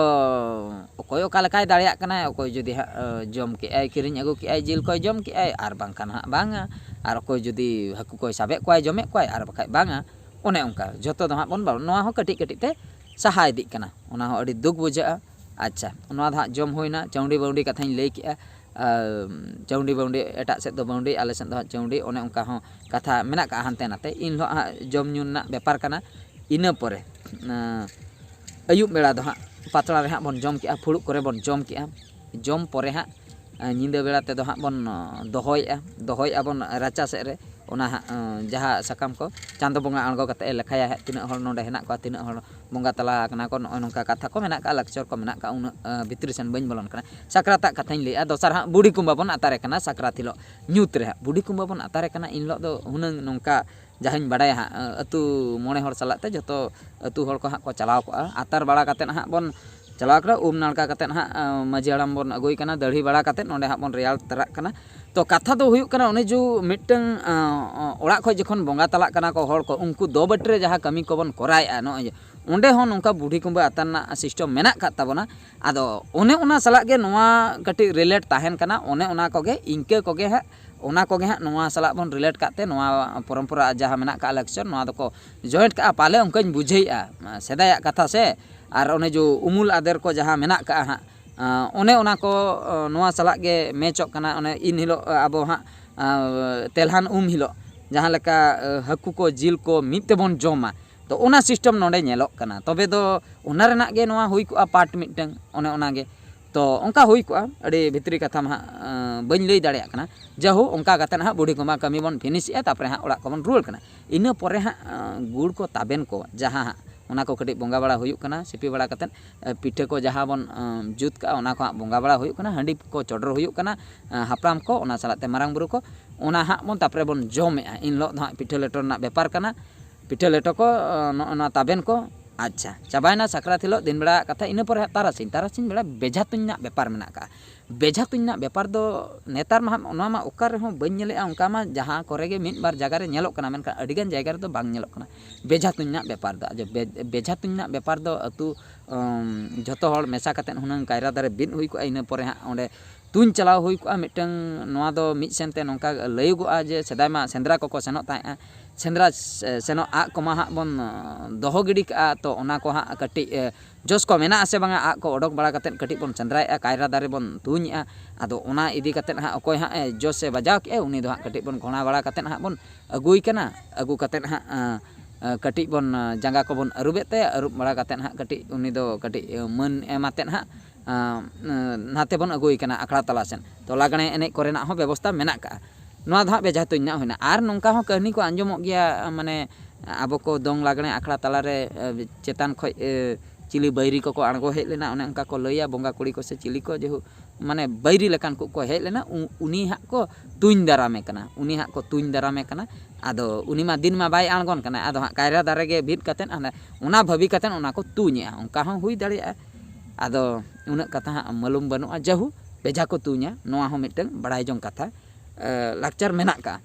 ᱚᱠᱚᱭ ᱚᱠᱟ ᱞᱮᱠᱟᱭ ᱫᱟᱲᱮᱭᱟᱜ ᱠᱟᱱᱟᱭ, ᱚᱠᱚᱭ ᱡᱩᱫᱤ ᱦᱟᱸᱜ ᱡᱚᱢ ᱠᱮᱜᱼᱟᱭ, ᱠᱤᱨᱤᱧ ᱟᱹᱜᱩ ᱠᱮᱜᱼᱟᱭ, ᱡᱤᱞ ᱠᱚᱭ ᱡᱚᱢ ᱠᱮᱜᱼᱟᱭ, ᱟᱨ ᱵᱟᱝᱠᱷᱟᱱ ᱦᱟᱸᱜ ᱵᱟᱝᱟ᱾ ᱟᱨ ᱚᱠᱚᱭ ᱡᱩᱫᱤ ᱦᱟᱹᱠᱩ ᱠᱚᱭ ᱥᱟᱵᱮᱫ ᱠᱚᱣᱟᱭ, ᱡᱚᱢᱮᱫ ᱠᱚᱣᱟᱭ, ᱟᱨ ᱵᱟᱠᱷᱟᱡ ᱵᱟᱝᱟ᱾ ᱚᱱᱮ ᱚᱱᱠᱟ ᱡᱷᱚᱛᱚ ᱫᱚ ᱦᱟᱸᱜ ᱵᱚᱱ ᱵᱟᱲ-, ᱱᱚᱣᱟ ᱦᱚᱸ ᱠᱟᱹᱴᱤᱡ ᱠᱟᱹᱴᱤᱡ ᱛᱮ ᱥᱟᱦᱟ ᱤᱫᱤᱜ ᱠᱟᱱᱟ᱾ ᱚᱱᱟ ᱦᱚᱸ ᱟᱹᱰᱤ ᱫᱩᱠ ᱵᱩᱡᱷᱟᱹᱜᱼᱟ᱾ ᱟᱪᱪᱷᱟ, ᱱᱚᱣᱟ ᱫᱚ ᱦᱟᱸᱜ ᱡᱚᱢ ᱦᱩᱭᱱᱟ, ᱪᱟᱹᱣᱰᱤ ᱵᱟᱹᱣᱰᱤ ᱠᱟᱛᱷᱟᱧ ᱞᱟᱹᱭ ᱠᱮᱜᱼᱟ᱾ ᱟᱨ ᱪᱟᱹᱣᱰᱤ ᱵᱟᱹᱣᱰᱤ, ᱮᱴᱟᱜ ᱥᱮᱫ ᱫᱚ ᱵᱟᱹᱣᱰᱤ, ᱟᱞᱮ ᱥᱮᱫ ᱫᱚ ᱦᱟᱸᱜ ᱪᱟᱹᱣᱰᱤ, ᱚᱱᱮ ᱚᱱᱠᱟ ᱦᱚᱸ ᱠᱟᱛᱷᱟ ᱢᱮᱱᱟᱜ ᱠᱟᱜᱼᱟ ᱦᱟᱱᱛᱮ ᱱᱟᱛᱮ᱾ ᱤᱱ ᱦᱤᱞᱳᱜ ᱦᱟᱸᱜ ᱡᱚᱢ ᱧᱩ ᱨᱮᱱᱟᱜ ᱵᱮᱯᱟᱨ ᱠᱟᱱᱟ᱾ ᱤᱱᱟᱹ ᱯᱚᱨᱮ, ᱟᱸ, ᱟᱹᱭᱩᱵ ᱵᱮᱲᱟ ᱫᱚ ᱦᱟᱸᱜ ᱯᱟᱛᱲᱟ ᱨᱮ ᱦᱟᱸᱜ ᱵᱚᱱ ᱡᱚᱢ ᱠᱮᱜᱼᱟ, ᱯᱷᱩᱲᱩᱜ ᱠᱚᱨᱮ ᱵᱚᱱ ᱡᱚᱢ ᱠᱮᱜᱼᱟ᱾ ᱡᱚᱢ ᱯᱚᱨᱮ ᱦᱟᱸᱜ, ᱟᱸ, ᱧᱤᱫᱟᱹ ᱵᱮᱲᱟ ᱛᱮᱫᱚ ᱦᱟᱸᱜ ᱵᱚᱱ, ᱟᱸ, ᱫᱚᱦᱚᱭᱮᱜᱼᱟ, ᱫᱚᱦᱚᱭᱮᱜᱼᱟ ᱵᱚᱱ ᱨᱟᱪᱟ ᱥᱮᱫ ᱨᱮ᱾ ᱚᱱᱟ ᱦᱟᱸᱜ, ᱟᱸ, ᱡᱟᱦᱟᱸ ᱥᱟᱠᱟᱢ ᱠᱚ ᱪᱟᱸᱫᱚ ᱵᱚᱸᱜᱟ ᱟᱬᱜᱚ ᱠᱟᱛᱮ ᱮ ᱞᱮᱠᱷᱟᱭᱟ ᱦᱟᱸᱜ, ᱛᱤᱱᱟᱹᱜ ᱦᱚᱲ ᱱᱚᱰᱮ ᱦᱮᱱᱟᱜ ᱠᱚᱣᱟ, ᱛᱤᱱᱟᱹᱜ ᱦᱚᱲ ᱵᱚᱸᱜᱟ ᱛᱟᱞᱟ ᱟᱠᱟᱱᱟ ᱠᱚ, ᱱᱚᱜᱼᱚᱭ ᱱᱚᱝᱠᱟ ᱠᱟᱛᱷᱟ ᱠᱚ ᱢᱮᱱᱟᱜ ᱠᱟᱜᱼᱟ, ᱞᱟᱠᱪᱟᱨ ᱠᱚ ᱢᱮᱱᱟᱜ ᱠᱟᱜᱼᱟ, ᱩᱱᱟᱹᱜ, ᱟᱸ, ᱵᱷᱤᱛᱨᱤ ᱥᱮᱱ ᱵᱟᱹᱧ ᱵᱚᱞᱚᱱ ᱠᱟᱱᱟ᱾ ᱥᱟᱠᱨᱟᱛᱟᱜ ᱠᱟᱛᱷᱟᱧ ᱞᱟᱹᱭᱮᱜᱼᱟ, ᱫᱚᱥᱟᱨ ᱦᱟᱸᱜ ᱵᱩᱰᱷᱤ ᱠᱩᱢᱵᱟᱹ ᱵᱚᱱ ᱟᱛᱟᱨᱮ ᱠᱟᱱᱟ ᱥᱟᱠᱨᱟᱛ ᱦᱤᱞᱳᱜ ᱧᱩᱛ ᱨᱮ ᱦᱟᱸᱜ᱾ ᱵᱩᱰᱷᱤ ᱠᱩᱢᱵᱟᱹ ᱵᱚᱱ ᱟᱛᱟᱨᱮ ᱠᱟᱱᱟ, ᱤᱱ ᱦᱤᱞᱳᱜ ᱫᱚ ᱦᱩᱱᱟᱹᱝ ᱱᱚᱝᱠᱟ ᱡᱟᱦᱟᱸᱧ ᱵᱟᱰᱟᱭᱟ ᱦᱟᱸᱜ, ᱟᱹᱛᱩ ᱢᱚᱬᱮ ᱦᱚᱲ ᱥᱟᱞᱟᱜ ᱛᱮ ᱡᱷᱚᱛᱚ ᱟᱹᱛᱩ ᱦᱚᱲ ᱠᱚ ᱦᱟᱸᱜ ᱠᱚ ᱪᱟᱞᱟᱣ ᱠᱚᱜᱼᱟ᱾ ᱟᱛᱟᱨ ᱵᱟᱲᱟ ᱠᱟᱛᱮᱫ ᱦᱟᱸᱜ ᱵᱚᱱ ᱪᱟᱞᱟᱣ ᱠᱟᱱᱟ, ᱩᱢ ᱱᱟᱲᱠᱟ ᱠᱟᱛᱮᱫ ᱦᱟᱸᱜ, ᱟᱸ, ᱢᱟᱹᱡᱷᱤ ᱦᱟᱲᱟᱢ ᱵᱚᱱ ᱟᱹᱜᱩᱭ ᱠᱟᱱᱟ, ᱫᱟᱹᱲᱦᱤ ᱵᱟᱲᱟ ᱠᱟᱛᱮᱫ ᱱᱚᱸᱰᱮ ᱦᱟᱸᱜ ᱵᱚᱱ ᱨᱮᱭᱟᱲ ᱛᱟᱨᱟᱜ ᱠᱟᱱᱟ᱾ ᱛᱚ, ᱠᱟᱛᱷᱟ ᱫᱚ ᱦᱩᱭᱩᱜ ᱠᱟᱱᱟ, ᱚᱱᱮ ᱡᱮ ᱢᱤᱫᱴᱟᱹᱝ, ᱟᱸ, ᱚᱲᱟᱜ ᱠᱷᱚᱡ ᱡᱚᱠᱷᱚᱱ ᱵᱚᱸᱜᱟ ᱛᱟᱞᱟᱜ ᱠᱟᱱᱟ ᱠᱚ ᱦᱚᱲ ᱠᱚ, ᱩᱱᱠᱩ ᱫᱚ ᱵᱟᱹᱴᱤ ᱨᱮ ᱡᱟᱦᱟᱸ ᱠᱟᱹᱢᱤ ᱠᱚᱵᱚᱱ ᱠᱚᱨᱟᱣᱮᱫᱼᱟ, ᱱᱚᱜᱼᱚᱭ ᱡᱮ ᱚᱸᱰᱮ ᱦᱚᱸ ᱱᱚᱝᱠᱟ ᱵᱩᱰᱷᱤ ᱠᱩᱢᱵᱟᱹ ᱟᱛᱟᱨ ᱨᱮᱱᱟᱜ system ᱢᱮᱱᱟᱜ ᱟᱠᱟᱫ ᱛᱟᱵᱚᱱᱟ᱾ ᱟᱫᱚ ᱚᱱᱮ ᱚᱱᱟ ᱥᱟᱞᱟᱜ ᱜᱮ ᱱᱚᱣᱟ ᱠᱟᱹᱴᱤᱡ relate ᱛᱟᱦᱮᱱ ᱠᱟᱱᱟ, ᱚᱱᱮ ᱚᱱᱟ ᱠᱚᱜᱮ, ᱤᱱᱠᱟᱹ ᱠᱚᱜᱮ ᱦᱟᱸᱜ, ᱚᱱᱟ ᱠᱚᱜᱮ ᱦᱟᱸᱜ ᱱᱚᱣᱟ ᱥᱟᱞᱟᱜ ᱵᱚᱱ relate ᱠᱟᱜ ᱛᱮ, ᱱᱚᱣᱟ ᱯᱚᱨᱚᱢᱯᱚᱨᱟ ᱡᱟᱦᱟᱸ ᱢᱮᱱᱟᱜ ᱠᱟᱜᱼᱟ, ᱞᱟᱠᱪᱟᱨ, ᱱᱚᱣᱟ ᱫᱚᱠᱚ joint ᱠᱟᱜᱼᱟ ᱯᱟᱞᱮ, ᱚᱱᱠᱟᱧ ᱵᱩᱡᱷᱟᱹᱣᱮᱫᱼᱟ᱾ ᱥᱮᱫᱟᱭᱟᱜ ᱠᱟᱛᱷᱟ ᱥᱮ, ᱟᱨ ᱚᱱᱮ ᱡᱮ ᱩᱢᱩᱞ ᱟᱫᱮᱨ ᱠᱚ ᱡᱟᱦᱟᱸ ᱢᱮᱱᱟᱜ ᱠᱟᱜᱼᱟ ᱦᱟᱸᱜ, ᱟᱸ, ᱚᱱᱮ ᱚᱱᱟ ᱠᱚ, ᱟᱸ, ᱱᱚᱣᱟ ᱥᱟᱞᱟᱜ ᱜᱮ matchᱚᱜ ᱠᱟᱱᱟ᱾ ᱚᱱᱮ ᱤᱱ ᱦᱤᱞᱳᱜ, ᱟᱸ, ᱟᱵᱚ ᱦᱟᱸᱜ, ᱟᱸ, ᱛᱮᱞᱦᱟᱱ ᱩᱢ ᱦᱤᱞᱳᱜ ᱡᱟᱦᱟᱸ ᱞᱮᱠᱟ, ᱟᱸ, ᱦᱟᱹᱠᱩ ᱠᱚ ᱡᱤᱞ ᱠᱚ ᱢᱤᱫ ᱛᱮᱵᱚᱱ ᱡᱚᱢᱟ, ᱛᱚ ᱚᱱᱟ system ᱱᱚᱰᱮ ᱧᱮᱞᱚᱜ ᱠᱟᱱᱟ᱾ ᱛᱚᱵᱮ ᱫᱚ ᱚᱱᱟ ᱨᱮᱱᱟᱜ ᱜᱮ ᱱᱚᱣᱟ ᱦᱩᱭ ᱠᱚᱜᱼᱟ part ᱢᱤᱫᱴᱟᱹᱝ, ᱚᱱᱮ ᱚᱱᱟ ᱜᱮ᱾ ᱛᱚ ᱚᱱᱠᱟ ᱦᱩᱭ ᱠᱚᱜᱼᱟ, ᱟᱹᱰᱤ ᱵᱷᱤᱛᱨᱤ ᱠᱟᱛᱷᱟ ᱢᱟ ᱦᱟᱸᱜ, ᱟᱸ, ᱵᱟᱹᱧ ᱞᱟᱹᱭ ᱫᱟᱲᱮᱭᱟᱜ ᱠᱟᱱᱟ᱾ ᱡᱟᱦᱳ, ᱚᱱᱠᱟ ᱠᱟᱛᱮᱫ ᱦᱟᱸᱜ ᱵᱩᱰᱷᱤ ᱠᱚᱢᱟ ᱠᱟᱹᱢᱤ ᱵᱚᱱ finishᱮᱜᱼᱟ, ᱛᱟᱨᱯᱚᱨᱮ ᱦᱟᱸᱜ ᱚᱲᱟᱜ ᱠᱚᱵᱚᱱ ᱨᱩᱣᱟᱹᱲ ᱠᱟᱱᱟ᱾ ᱤᱱᱟᱹ ᱯᱚᱨᱮ ᱦᱟᱸᱜ, ᱟᱸ, ᱜᱩᱲ ᱠᱚ ᱛᱟᱵᱮᱱ ᱠᱚ ᱡᱟᱦᱟᱸ ᱦᱟᱸᱜ, ᱚᱱᱟ ᱠᱚ ᱠᱟᱹᱴᱤᱡ ᱵᱚᱸᱜᱟ ᱵᱟᱲᱟ ᱦᱩᱭᱩᱜ ᱠᱟᱱᱟ, ᱥᱤᱯᱤ ᱵᱟᱲᱟ ᱠᱟᱛᱮᱫ, ᱟᱸ, ᱯᱤᱴᱷᱟᱹ ᱠᱚ ᱡᱟᱦᱟᱸ ᱵᱚᱱ, ᱟᱸ, ᱡᱩᱛ ᱠᱟᱜᱼᱟ, ᱚᱱᱟ ᱠᱚ ᱦᱟᱸᱜ ᱵᱚᱸᱜᱟ ᱵᱟᱲᱟ ᱦᱩᱭᱩᱜ ᱠᱟᱱᱟ, ᱦᱟᱺᱰᱤ ᱠᱚ ᱪᱚᱰᱚᱨ ᱦᱩᱭᱩᱜ ᱠᱟᱱᱟ, ᱟᱸ, ᱦᱟᱯᱲᱟᱢ ᱠᱚ, ᱚᱱᱟ ᱥᱟᱞᱟᱜ ᱛᱮ ᱢᱟᱨᱟᱝ ᱵᱩᱨᱩ ᱠᱚ, ᱚᱱᱟ ᱦᱟᱸᱜ ᱵᱚᱱ ᱛᱟᱨᱯᱚᱨᱮ ᱵᱚᱱ ᱡᱚᱢᱮᱜᱼᱟ᱾ ᱤᱱ ᱦᱤᱞᱳᱜ ᱫᱚ ᱦᱟᱸᱜ ᱯᱤᱴᱷᱟᱹ ᱞᱮᱴᱚ ᱨᱮᱱᱟᱜ ᱵᱮᱯᱟᱨ ᱠᱟᱱᱟ, ᱯᱤᱴᱷᱟᱹ ᱞᱮᱴᱚ ᱠᱚ, ᱟᱸ, ᱱᱚᱜᱼᱚ ᱱᱚᱣᱟ ᱛᱟᱵᱮᱱ ᱠᱚ᱾ ᱟᱪᱪᱷᱟ, ᱪᱟᱵᱟᱭᱮᱱᱟ ᱥᱟᱠᱨᱟᱛ ᱦᱤᱞᱳᱜ ᱫᱤᱱ ᱵᱮᱲᱟ ᱠᱟᱛᱷᱟ᱾ ᱤᱱᱟᱹ ᱯᱚᱨᱮ ᱦᱟᱸᱜ ᱛᱟᱨᱟᱥᱤᱧ, ᱛᱟᱨᱟᱥᱤᱧ ᱵᱮᱲᱟ ᱵᱮᱡᱷᱟ ᱛᱩᱧ ᱨᱮᱱᱟᱜ ᱵᱮᱯᱟᱨ ᱢᱮᱱᱟᱜ ᱠᱟᱜᱼᱟ᱾ ᱵᱮᱡᱷᱟ ᱛᱩᱧ ᱨᱮᱱᱟᱜ ᱵᱮᱯᱟᱨ ᱫᱚ ᱱᱮᱛᱟᱨ ᱢᱟ ᱦᱟᱸᱜ ᱚᱱᱟ ᱢᱟ ᱚᱠᱟ ᱨᱮᱦᱚᱸ ᱵᱟᱹᱧ ᱧᱮᱞᱮᱜᱼᱟ, ᱚᱱᱠᱟ ᱢᱟ ᱡᱟᱦᱟᱸ ᱠᱚᱨᱮ ᱜᱮ ᱢᱤᱫ ᱵᱟᱨ ᱡᱟᱭᱜᱟ ᱨᱮ ᱧᱮᱞᱚᱜ ᱠᱟᱱᱟ, ᱢᱮᱱᱠᱷᱟᱱ ᱟᱹᱰᱤ ᱜᱟᱱ ᱡᱟᱭᱜᱟ ᱨᱮᱫᱚ ᱵᱟᱝ ᱧᱮᱞᱚᱜ ᱠᱟᱱᱟ ᱵᱮᱡᱷᱟ ᱛᱩᱧ ᱨᱮᱱᱟᱜ ᱵᱮᱯᱟᱨ ᱫᱚ᱾ ᱟᱫᱚ ᱵᱮ- ᱵᱮᱡᱷᱟ ᱛᱩᱧ ᱨᱮᱱᱟᱜ ᱵᱮᱯᱟᱨ ᱫᱚ ᱟᱹᱛᱩ, ᱩᱢ, ᱡᱷᱚᱛᱚ ᱦᱚᱲ ᱢᱮᱥᱟ ᱠᱟᱛᱮᱫ ᱦᱩᱱᱟᱹᱝ ᱠᱟᱭᱨᱟ ᱫᱟᱨᱮ ᱵᱤᱫ ᱦᱩᱭ ᱠᱚᱜᱼᱟ, ᱤᱱᱟᱹ ᱯᱚᱨᱮ ᱦᱟᱸᱜ ᱚᱸᱰᱮ ᱛᱩᱧ ᱪᱟᱞᱟᱣ ᱦᱩᱭ ᱠᱚᱜᱼᱟ ᱢᱤᱫᱴᱟᱝ᱾ ᱱᱚᱣᱟ ᱫᱚ ᱢᱤᱫ ᱥᱮᱱᱛᱮ ᱱᱚᱝᱠᱟ ᱞᱟᱹᱭᱚᱜᱚᱜᱼᱟ ᱡᱮ ᱥᱮᱫᱟᱭ ᱢᱟ ᱥᱮᱸᱫᱽᱨᱟ ᱠᱚᱠᱚ ᱥᱮᱱᱚᱜ ᱛᱟᱦᱮᱸᱜᱼᱟ, ᱥᱮᱸᱫᱽᱨᱟ ᱥᱮ- ᱥᱮᱱᱚᱜ ᱟᱜ ᱠᱚᱢᱟ ᱦᱟᱸᱜ ᱵᱚᱱ, ᱟᱸ, ᱫᱚᱦᱚ ᱜᱤᱰᱤ ᱠᱟᱜᱼᱟ, ᱛᱚ ᱚᱱᱟ ᱠᱚ ᱦᱟᱸᱜ ᱠᱟᱹᱴᱤᱡ, ᱮ, ᱡᱚᱥ ᱠᱚ ᱢᱮᱱᱟᱜ ᱟᱥᱮ ᱵᱟᱝᱟ, ᱟᱜ ᱠᱚ ᱚᱰᱚᱠ ᱵᱟᱲᱟ ᱠᱟᱛᱮᱫ ᱠᱟᱹᱴᱤᱡ ᱵᱚᱱ ᱥᱮᱸᱫᱽᱨᱟᱭᱮᱜᱼᱟ, ᱠᱟᱭᱨᱟ ᱫᱟᱨᱮ ᱵᱚᱱ ᱛᱩᱧᱮᱜᱼᱟ᱾ ᱟᱫᱚ ᱚᱱᱟ ᱤᱫᱤ ᱠᱟᱛᱮᱫ ᱦᱟᱸᱜ ᱚᱠᱚᱭ ᱦᱟᱸᱜ, ᱮ, ᱡᱚᱥ ᱮ ᱵᱟᱡᱟᱣ ᱠᱮᱜᱼᱟ, ᱩᱱᱤ ᱫᱚ ᱦᱟᱸᱜ ᱠᱟᱹᱴᱤᱡ ᱵᱚᱱ ᱜᱷᱚᱲᱟ ᱵᱟᱲᱟ ᱠᱟᱛᱮᱫ ᱦᱟᱸᱜ ᱵᱚᱱ ᱟᱹᱜᱩᱭ ᱠᱟᱱᱟ᱾ ᱟᱹᱜᱩ ᱠᱟᱛᱮᱫ ᱦᱟᱸᱜ, ᱟᱸ, ᱟᱸ, ᱠᱟᱹᱴᱤᱡ ᱵᱚᱱ, ᱟᱸ, ᱡᱟᱸᱜᱟ ᱠᱚᱵᱚᱱ ᱟᱹᱨᱩᱵᱮᱫ ᱛᱟᱭᱟ, ᱟᱹᱨᱩᱵ ᱵᱟᱲᱟ ᱠᱟᱛᱮᱫ ᱦᱟᱸᱜ ᱠᱟᱹᱴᱤᱡ ᱩᱱᱤ ᱫᱚ ᱠᱟᱹᱴᱤᱡ, ᱟᱸ, ᱢᱟᱹᱱ ᱮᱢ ᱟᱛᱮᱫ ᱦᱟᱸᱜ, ᱟᱸ, ᱟᱸ, ᱱᱟᱛᱮ ᱵᱚᱱ ᱟᱹᱜᱩᱭ ᱠᱟᱱᱟ ᱟᱠᱷᱲᱟ ᱛᱟᱞᱟ ᱥᱮᱱ᱾ ᱛᱚ ᱞᱟᱜᱽᱬᱮ ᱮᱱᱮᱡ ᱠᱚᱨᱮᱱᱟᱜ ᱦᱚᱸ ᱵᱮᱵᱚᱥᱛᱟ ᱢᱮᱱᱟᱜ ᱠᱟᱜᱼᱟ᱾ ᱱᱚᱣᱟ ᱫᱚ ᱦᱟᱸᱜ ᱵᱮᱡᱷᱟ ᱛᱩᱧ ᱨᱮᱱᱟᱜ ᱦᱩᱭᱱᱟ᱾ ᱟᱨ ᱱᱚᱝᱠᱟ ᱦᱚᱸ ᱠᱟᱹᱦᱱᱤ ᱠᱚ ᱟᱸᱡᱚᱢᱚᱜ ᱜᱮᱭᱟ, ᱢᱟᱱᱮ ᱟᱵᱚ ᱠᱚ ᱫᱚᱝ ᱞᱟᱜᱽᱬᱮ ᱟᱠᱷᱲᱟ ᱛᱟᱞᱟᱨᱮ, ᱮ, ᱪᱮᱛᱟᱱ ᱠᱷᱚᱡ, ᱮ, ᱪᱤᱞᱤ ᱵᱟᱹᱭᱨᱤ ᱠᱚᱠᱚ ᱟᱬᱜᱚ ᱦᱮᱡ ᱞᱮᱱᱟ, ᱚᱱᱮ ᱚᱱᱠᱟ ᱠᱚ ᱞᱟᱹᱭᱟ, ᱵᱚᱸᱜᱟ ᱠᱩᱲᱤ ᱠᱚ ᱥᱮ ᱪᱤᱞᱤ ᱠᱚ, ᱡᱮᱦᱩ ᱢᱟᱱᱮ ᱵᱟᱹᱭᱨᱤ ᱞᱮᱠᱟᱱ ᱠᱚ ᱠᱚ ᱦᱮᱡ ᱞᱮᱱᱟ, ᱩ-, ᱩᱱᱤ ᱦᱟᱸᱜ ᱠᱚ ᱛᱩᱧ ᱫᱟᱨᱟᱢᱮ ᱠᱟᱱᱟ, ᱩᱱᱤ ᱦᱟᱸᱜ ᱠᱚ ᱛᱩᱧ ᱫᱟᱨᱟᱢᱮ ᱠᱟᱱᱟ᱾ ᱟᱫᱚ ᱩᱱᱤ ᱢᱟ ᱫᱤᱱ ᱢᱟ ᱵᱟᱭ ᱟᱬᱜᱚᱱ ᱠᱟᱱᱟ, ᱟᱫᱚ ᱦᱟᱸᱜ ᱠᱟᱭᱨᱟ ᱫᱟᱨᱮ ᱜᱮ ᱵᱤᱫ ᱠᱟᱛᱮᱫ ᱦᱟᱸᱰᱮ ᱚᱱᱟ ᱵᱷᱟᱹᱵᱤ ᱠᱟᱛᱮᱫ ᱚᱱᱟ ᱠᱚ ᱛᱩᱧᱮᱜᱼᱟ, ᱚᱱᱠᱟ ᱦᱚᱸ ᱦᱩᱭ ᱫᱟᱲᱮᱭᱟᱜᱼᱟ᱾ ᱟᱫᱚ ᱩᱱᱟᱹᱜ ᱠᱟᱛᱷᱟ ᱦᱟᱸᱜ ᱢᱟᱹᱞᱩᱢ ᱵᱟᱹᱱᱩᱜᱼᱟ, ᱡᱟᱦᱩ ᱵᱮᱡᱷᱟ ᱠᱚ ᱛᱩᱧᱟ, ᱱᱚᱣᱟ ᱦᱚᱸ ᱢᱤᱫᱴᱟᱝ ᱵᱟᱲᱟᱭ ᱡᱚᱝ ᱠᱟᱛᱷᱟ, ᱮ, ᱞᱟᱠᱪᱟᱨ ᱢᱮᱱᱟᱜ ᱠᱟᱜᱼᱟ᱾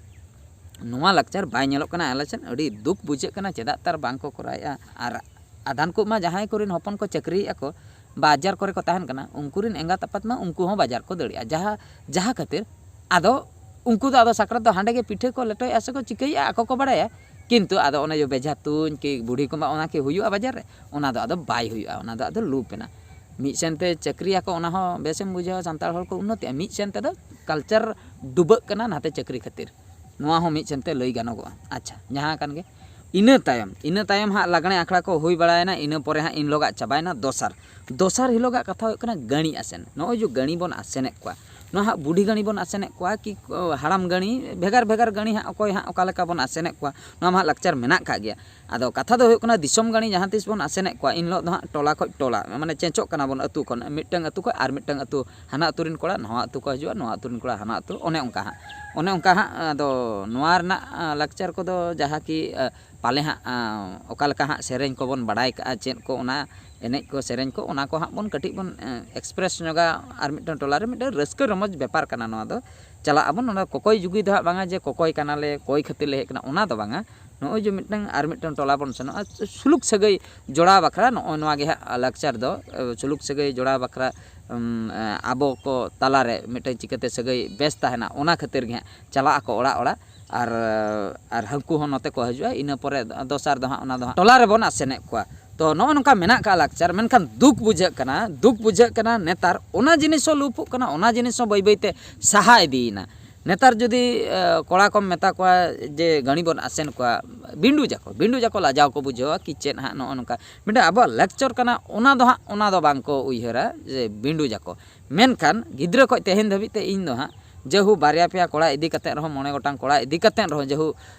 ᱱᱚᱣᱟ ᱞᱟᱠᱪᱟᱨ ᱵᱟᱭ ᱧᱮᱞᱚᱜ ᱠᱟᱱᱟ ᱟᱞᱮ ᱥᱮᱫ, ᱟᱹᱰᱤ ᱫᱩᱠ ᱵᱩᱡᱷᱟᱹᱜ ᱠᱟᱱᱟ, ᱪᱮᱫᱟᱜ ᱛᱟᱨ ᱵᱟᱝ ᱠᱚ ᱠᱚᱨᱟᱣᱮᱫᱼᱟ᱾ ᱟᱨ ᱟᱫᱷᱟᱱ ᱠᱚ ᱢᱟ ᱡᱟᱦᱟᱸᱭ ᱠᱚᱨᱮᱱ ᱦᱚᱯᱚᱱ ᱠᱚ ᱪᱟᱹᱠᱨᱤᱭᱮᱫᱼᱟ ᱠᱚ, ᱵᱟᱡᱟᱨ ᱠᱚᱨᱮ ᱠᱚ ᱛᱟᱦᱮᱱ ᱠᱟᱱᱟ, ᱩᱱᱠᱩ ᱨᱮᱱ ᱮᱸᱜᱟᱛ ᱟᱯᱟᱛ ᱢᱟ ᱩᱱᱠᱩ ᱦᱚᱸ ᱵᱟᱡᱟᱨ ᱠᱚ ᱫᱟᱹᱲᱮᱜᱼᱟ, ᱡᱟᱦᱟᱸ, ᱡᱟᱦᱟᱸ ᱠᱷᱟᱹᱛᱤᱨ ᱟᱫᱚ ᱩᱱᱠᱩ ᱫᱚ ᱟᱫᱚ ᱥᱟᱠᱨᱟᱛ ᱫᱚ ᱦᱟᱸᱰᱮ ᱜᱮ ᱯᱤᱴᱷᱟᱹ ᱠᱚ ᱞᱮᱴᱚᱭᱮᱫᱼᱟ ᱥᱮ ᱠᱚ ᱪᱤᱠᱟᱹᱭᱮᱫᱼᱟ, ᱟᱠᱚ ᱠᱚ ᱵᱟᱲᱟᱭᱟ᱾ ᱠᱤᱱᱛᱩ ᱟᱫᱚ ᱚᱱᱮ ᱡᱮ ᱵᱮᱡᱷᱟ ᱛᱩᱧ ᱠᱤ ᱵᱩᱰᱷᱤ ᱠᱚᱢᱵᱟ ᱚᱱᱟ ᱠᱤ ᱦᱩᱭᱩᱜᱼᱟ ᱵᱟᱡᱟᱨ ᱨᱮ? ᱚᱱᱟ ᱫᱚ ᱟᱫᱚ ᱵᱟᱭ ᱦᱩᱭᱩᱜᱼᱟ, ᱚᱱᱟ ᱫᱚ ᱟᱫᱚ ᱞᱩᱯ ᱮᱱᱟ᱾ ᱢᱤᱫ ᱥᱮᱱᱛᱮ ᱪᱟᱹᱠᱨᱤᱭᱟᱠᱚ, ᱚᱱᱟ ᱦᱚᱸ ᱵᱮᱥᱮᱢ ᱵᱩᱡᱷᱟᱹᱣᱟ, ᱥᱟᱱᱛᱟᱲ ᱦᱚᱲ ᱠᱚ ᱩᱱᱱᱚᱛᱤᱜᱼᱟ, ᱢᱤᱫ ᱥᱮᱱ ᱛᱮᱫᱚ ᱠᱟᱞᱪᱟᱨ ᱰᱩᱵᱟᱹᱜ ᱠᱟᱱᱟ ᱱᱟᱛᱮ ᱪᱟᱹᱠᱨᱤ ᱠᱷᱟᱹᱛᱤᱨ᱾ ᱱᱚᱣᱟ ᱦᱚᱸ ᱢᱤᱫ ᱥᱮᱱᱛᱮ ᱞᱟᱹᱭ ᱜᱟᱱᱚᱜᱚᱜᱼᱟ᱾ ᱟᱪᱪᱷᱟ, ᱡᱟᱦᱟᱸ ᱠᱟᱱ ᱜᱮ, ᱤᱱᱟᱹ ᱛᱟᱭᱚᱢ, ᱤᱱᱟᱹ ᱛᱟᱭᱚᱢ ᱦᱟᱸᱜ ᱞᱟᱜᱽᱬᱮ ᱟᱠᱷᱲᱟ ᱠᱚ ᱦᱩᱭ ᱵᱟᱲᱟᱭᱮᱱᱟ, ᱤᱱᱟᱹ ᱯᱚᱨᱮ ᱦᱟᱸᱜ ᱤᱱ ᱦᱤᱞᱳᱜᱟᱜ ᱪᱟᱵᱟᱭᱮᱱᱟ ᱫᱚᱥᱟᱨ᱾ ᱫᱚᱥᱟᱨ ᱦᱤᱞᱳᱜᱟᱜ ᱠᱟᱛᱷᱟ ᱦᱩᱭᱩᱜ ᱠᱟᱱᱟ ᱜᱟᱹᱬᱤ ᱟᱥᱮᱱ᱾ ᱱᱚᱜᱼᱚᱭ ᱡᱮ ᱜᱟᱹᱬᱤ ᱵᱚᱱ ᱟᱥᱮᱱᱮᱫ ᱠᱚᱣᱟ, ᱱᱚᱣᱟ ᱦᱟᱸᱜ ᱵᱩᱰᱷᱤ ᱜᱟᱹᱬᱤ ᱵᱚᱱ ᱟᱥᱮᱱᱮᱫ ᱠᱚᱣᱟ ᱠᱤ, ᱚ, ᱦᱟᱲᱟᱢ ᱜᱟᱹᱬᱤ, ᱵᱷᱮᱜᱟᱨ ᱵᱷᱮᱜᱟᱨ ᱜᱟᱹᱬᱤ ᱦᱟᱸᱜ ᱚᱠᱚᱭ ᱦᱟᱸᱜ ᱚᱠᱟ ᱞᱮᱠᱟ ᱵᱚᱱ ᱟᱥᱮᱱᱮᱫ ᱠᱚᱣᱟ, ᱱᱚᱣᱟ ᱢᱟ ᱦᱟᱸᱜ ᱞᱟᱠᱪᱟᱨ ᱢᱮᱱᱟᱜ ᱠᱟᱜ ᱜᱮᱭᱟ᱾ ᱟᱫᱚ ᱠᱟᱛᱷᱟ ᱫᱚ ᱦᱩᱭᱩᱜ ᱠᱟᱱᱟ, ᱫᱤᱥᱚᱢ ᱜᱟᱹᱬᱤ ᱡᱟᱦᱟᱸ ᱛᱤᱥ ᱵᱚᱱ ᱟᱥᱮᱱᱮᱫ ᱠᱚᱣᱟ, ᱤᱱ ᱦᱤᱞᱳᱜ ᱫᱚ ᱦᱟᱸᱜ ᱴᱚᱞᱟ ᱠᱷᱚᱡ ᱴᱚᱞᱟ, ᱢᱟᱱᱮ ᱪᱮᱸᱪᱚᱜ ᱠᱟᱱᱟ ᱵᱚᱱ ᱟᱹᱛᱩ ᱠᱷᱚᱱ, ᱢᱤᱫᱴᱟᱝ ᱟᱹᱛᱩ ᱠᱷᱚᱡ ᱟᱨ ᱢᱤᱫᱴᱟᱝ ᱟᱹᱛᱩ, ᱦᱟᱱᱟ ᱟᱹᱛᱩ ᱨᱮᱱ ᱠᱚᱲᱟ ᱱᱚᱣᱟ ᱟᱹᱛᱩ ᱠᱚ ᱦᱤᱡᱩᱜᱼᱟ, ᱱᱚᱣᱟ ᱟᱹᱛᱩ ᱨᱮᱱ ᱠᱚᱲᱟ ᱦᱟᱱᱟ ᱟᱹᱛᱩ, ᱚᱱᱮ ᱚᱱᱠᱟ ᱦᱟᱸᱜ, ᱚᱱᱮ ᱚᱱᱠᱟ ᱦᱟᱸᱜ᱾ ᱟᱫᱚ ᱱᱚᱣᱟ ᱨᱮᱱᱟᱜ, ᱟ, ᱞᱟᱠᱪᱟᱨ ᱠᱚᱫᱚ ᱡᱟᱦᱟᱸ ᱠᱤ, ᱟ, ᱯᱟᱞᱮ ᱦᱟᱸᱜ, ᱟ, ᱚᱠᱟ ᱞᱮᱠᱟ ᱦᱟᱸᱜ ᱥᱮᱨᱮᱧ ᱠᱚᱵᱚᱱ ᱵᱟᱲᱟᱭ ᱠᱟᱜᱼᱟ, ᱪᱮᱫ ᱠᱚ, ᱚᱱᱟ ᱮᱱᱮᱡ ᱠᱚ, ᱥᱮᱨᱮᱧ ᱠᱚ, ᱚᱱᱟ ᱠᱚ ᱦᱟᱸᱜ ᱵᱚᱱ ᱠᱟᱹᱴᱤᱡ ᱵᱚᱱ ᱮᱠᱥᱯᱨᱮᱥ ᱧᱚᱜᱟ᱾ ᱟᱨ ᱢᱤᱫᱴᱟᱝ ᱴᱚᱞᱟ ᱨᱮ ᱢᱤᱫᱴᱟᱝ ᱨᱟᱹᱥᱠᱟᱹ ᱨᱚᱢᱚᱡᱽ ᱵᱮᱯᱟᱨ ᱠᱟᱱᱟ ᱱᱚᱣᱟ ᱫᱚ᱾ ᱪᱟᱞᱟᱜ ᱟᱵᱚᱱ, ᱚᱱᱟ ᱠᱚᱠᱚᱭ ᱡᱩᱜᱤ ᱫᱚ ᱦᱟᱸᱜ ᱵᱟᱝᱟ ᱡᱮ ᱠᱚᱠᱚᱭ ᱠᱟᱱᱟᱞᱮ, ᱠᱚᱭ ᱠᱷᱟᱹᱛᱤᱨ ᱞᱮ ᱦᱮᱡ ᱠᱟᱱᱟ, ᱚᱱᱟ ᱫᱚ ᱵᱟᱝᱟ᱾ ᱱᱚᱜᱼᱚᱭ ᱡᱮ ᱢᱤᱫᱴᱟᱝ ᱟᱨ ᱢᱤᱫᱴᱟᱝ ᱴᱚᱞᱟ ᱵᱚᱱ ᱥᱮᱱᱚᱜᱼᱟ, ᱥᱩᱞᱩᱠ ᱥᱟᱹᱜᱟᱹᱭ ᱡᱚᱲᱟᱣ ᱵᱟᱠᱷᱨᱟ ᱱᱚᱜᱼᱚᱭ ᱱᱚᱣᱟ ᱜᱮ ᱦᱟᱸᱜ ᱞᱟᱠᱪᱟᱨ ᱫᱚ᱾ ᱥᱩᱞᱩᱠ ᱥᱟᱹᱜᱟᱹᱭ ᱡᱚᱲᱟᱣ ᱵᱟᱠᱷᱨᱟ, ᱩᱢ, ᱟᱵᱚ ᱠᱚ ᱛᱟᱞᱟᱨᱮ ᱢᱤᱫᱴᱟᱝ ᱪᱤᱠᱟᱹᱛᱮ ᱥᱟᱹᱜᱟᱹᱭ ᱵᱮᱥ ᱛᱟᱦᱮᱱᱟ, ᱚᱱᱟ ᱠᱷᱟᱹᱛᱤᱨ ᱜᱮ ᱦᱟᱸᱜ ᱪᱟᱞᱟᱜ ᱟᱠᱚ ᱚᱲᱟᱜ ᱚᱲᱟᱜ᱾ ᱟᱨ, ᱟᱨ ᱦᱟᱹᱱᱠᱩ ᱦᱚᱸ ᱱᱚᱛᱮ ᱠᱚ ᱦᱤᱡᱩᱜᱼᱟ᱾ ᱤᱱᱟᱹ ᱯᱚᱨᱮ ᱫᱚᱥᱟᱨ ᱫᱚ ᱦᱟᱸᱜ ᱚᱱᱟ ᱫᱚ ᱦᱟᱸᱜ ᱴᱚᱞᱟ ᱨᱮᱵᱚᱱ ᱟᱥᱮᱱᱮᱫ ᱠᱚᱣᱟ᱾ ᱛᱚ ᱱᱚᱜᱼᱚ ᱱᱚᱝᱠᱟ ᱢᱮᱱᱟᱜ ᱠᱟᱜᱼᱟ ᱞᱟᱠᱪᱟᱨ, ᱢᱮᱱᱠᱷᱟᱱ ᱫᱩᱠ ᱵᱩᱡᱷᱟᱹᱜ ᱠᱟᱱᱟ, ᱫᱩᱠ ᱵᱩᱡᱷᱟᱹᱜ ᱠᱟᱱᱟ ᱱᱮᱛᱟᱨ ᱚᱱᱟ ᱡᱤᱱᱤᱥ ᱦᱚᱸ ᱞᱩᱯᱩᱜ ᱠᱟᱱᱟ, ᱚᱱᱟ ᱡᱤᱱᱤᱥ ᱦᱚᱸ ᱵᱟᱹᱭ ᱵᱟᱹᱭᱛᱮ ᱥᱟᱦᱟ ᱤᱫᱤᱭᱮᱱᱟ᱾ ᱱᱮᱛᱟᱨ ᱡᱩᱫᱤ ᱠᱚᱲᱟ ᱠᱚᱢ ᱢᱮᱛᱟ ᱠᱚᱣᱟ ᱡᱮ ᱜᱟᱹᱲᱤ ᱵᱚᱱ ᱟᱥᱮᱱ ᱠᱚᱣᱟ, ᱵᱤᱸᱰᱩᱡᱟᱠᱚ, ᱵᱤᱸᱰᱩᱡᱟᱠᱚ, ᱞᱟᱡᱟᱣ ᱠᱚ ᱵᱩᱡᱷᱟᱹᱣᱟ ᱠᱤ ᱪᱮᱫ ᱦᱟᱸᱜ, ᱱᱚᱜᱼᱚ ᱱᱚᱝᱠᱟ ᱢᱤᱫᱴᱟᱝ ᱟᱵᱚᱣᱟᱜ ᱞᱟᱠᱪᱟᱨ ᱠᱟᱱᱟ, ᱚᱱᱟ ᱫᱚ ᱦᱟᱸᱜ, ᱚᱱᱟ ᱫᱚ ᱵᱟᱝ ᱠᱚ ᱩᱭᱦᱟᱹᱨᱟ ᱡᱮ ᱵᱤᱸᱰᱩᱡᱟᱠᱚ᱾ ᱢᱮᱱᱠᱷᱟᱱ ᱜᱤᱫᱽᱨᱟᱹ ᱠᱷᱚᱱ ᱛᱮᱦᱮᱧ ᱫᱷᱟᱹᱵᱤᱡ ᱛᱮ ᱤᱧ ᱫᱚ ᱦᱟᱸᱜ ᱡᱮᱦᱩ ᱵᱟᱨᱭᱟ ᱯᱮᱭᱟ ᱠᱚᱲᱟ ᱤᱫᱤ ᱠᱟᱛᱮᱫ ᱨᱮᱦᱚᱸ, ᱢᱚᱬᱮ ᱜᱚᱴᱟᱝ ᱠᱚᱲᱟ ᱤᱫᱤ ᱠᱟᱛᱮᱫ ᱨᱮᱦᱚᱸ ᱡᱮᱦᱩ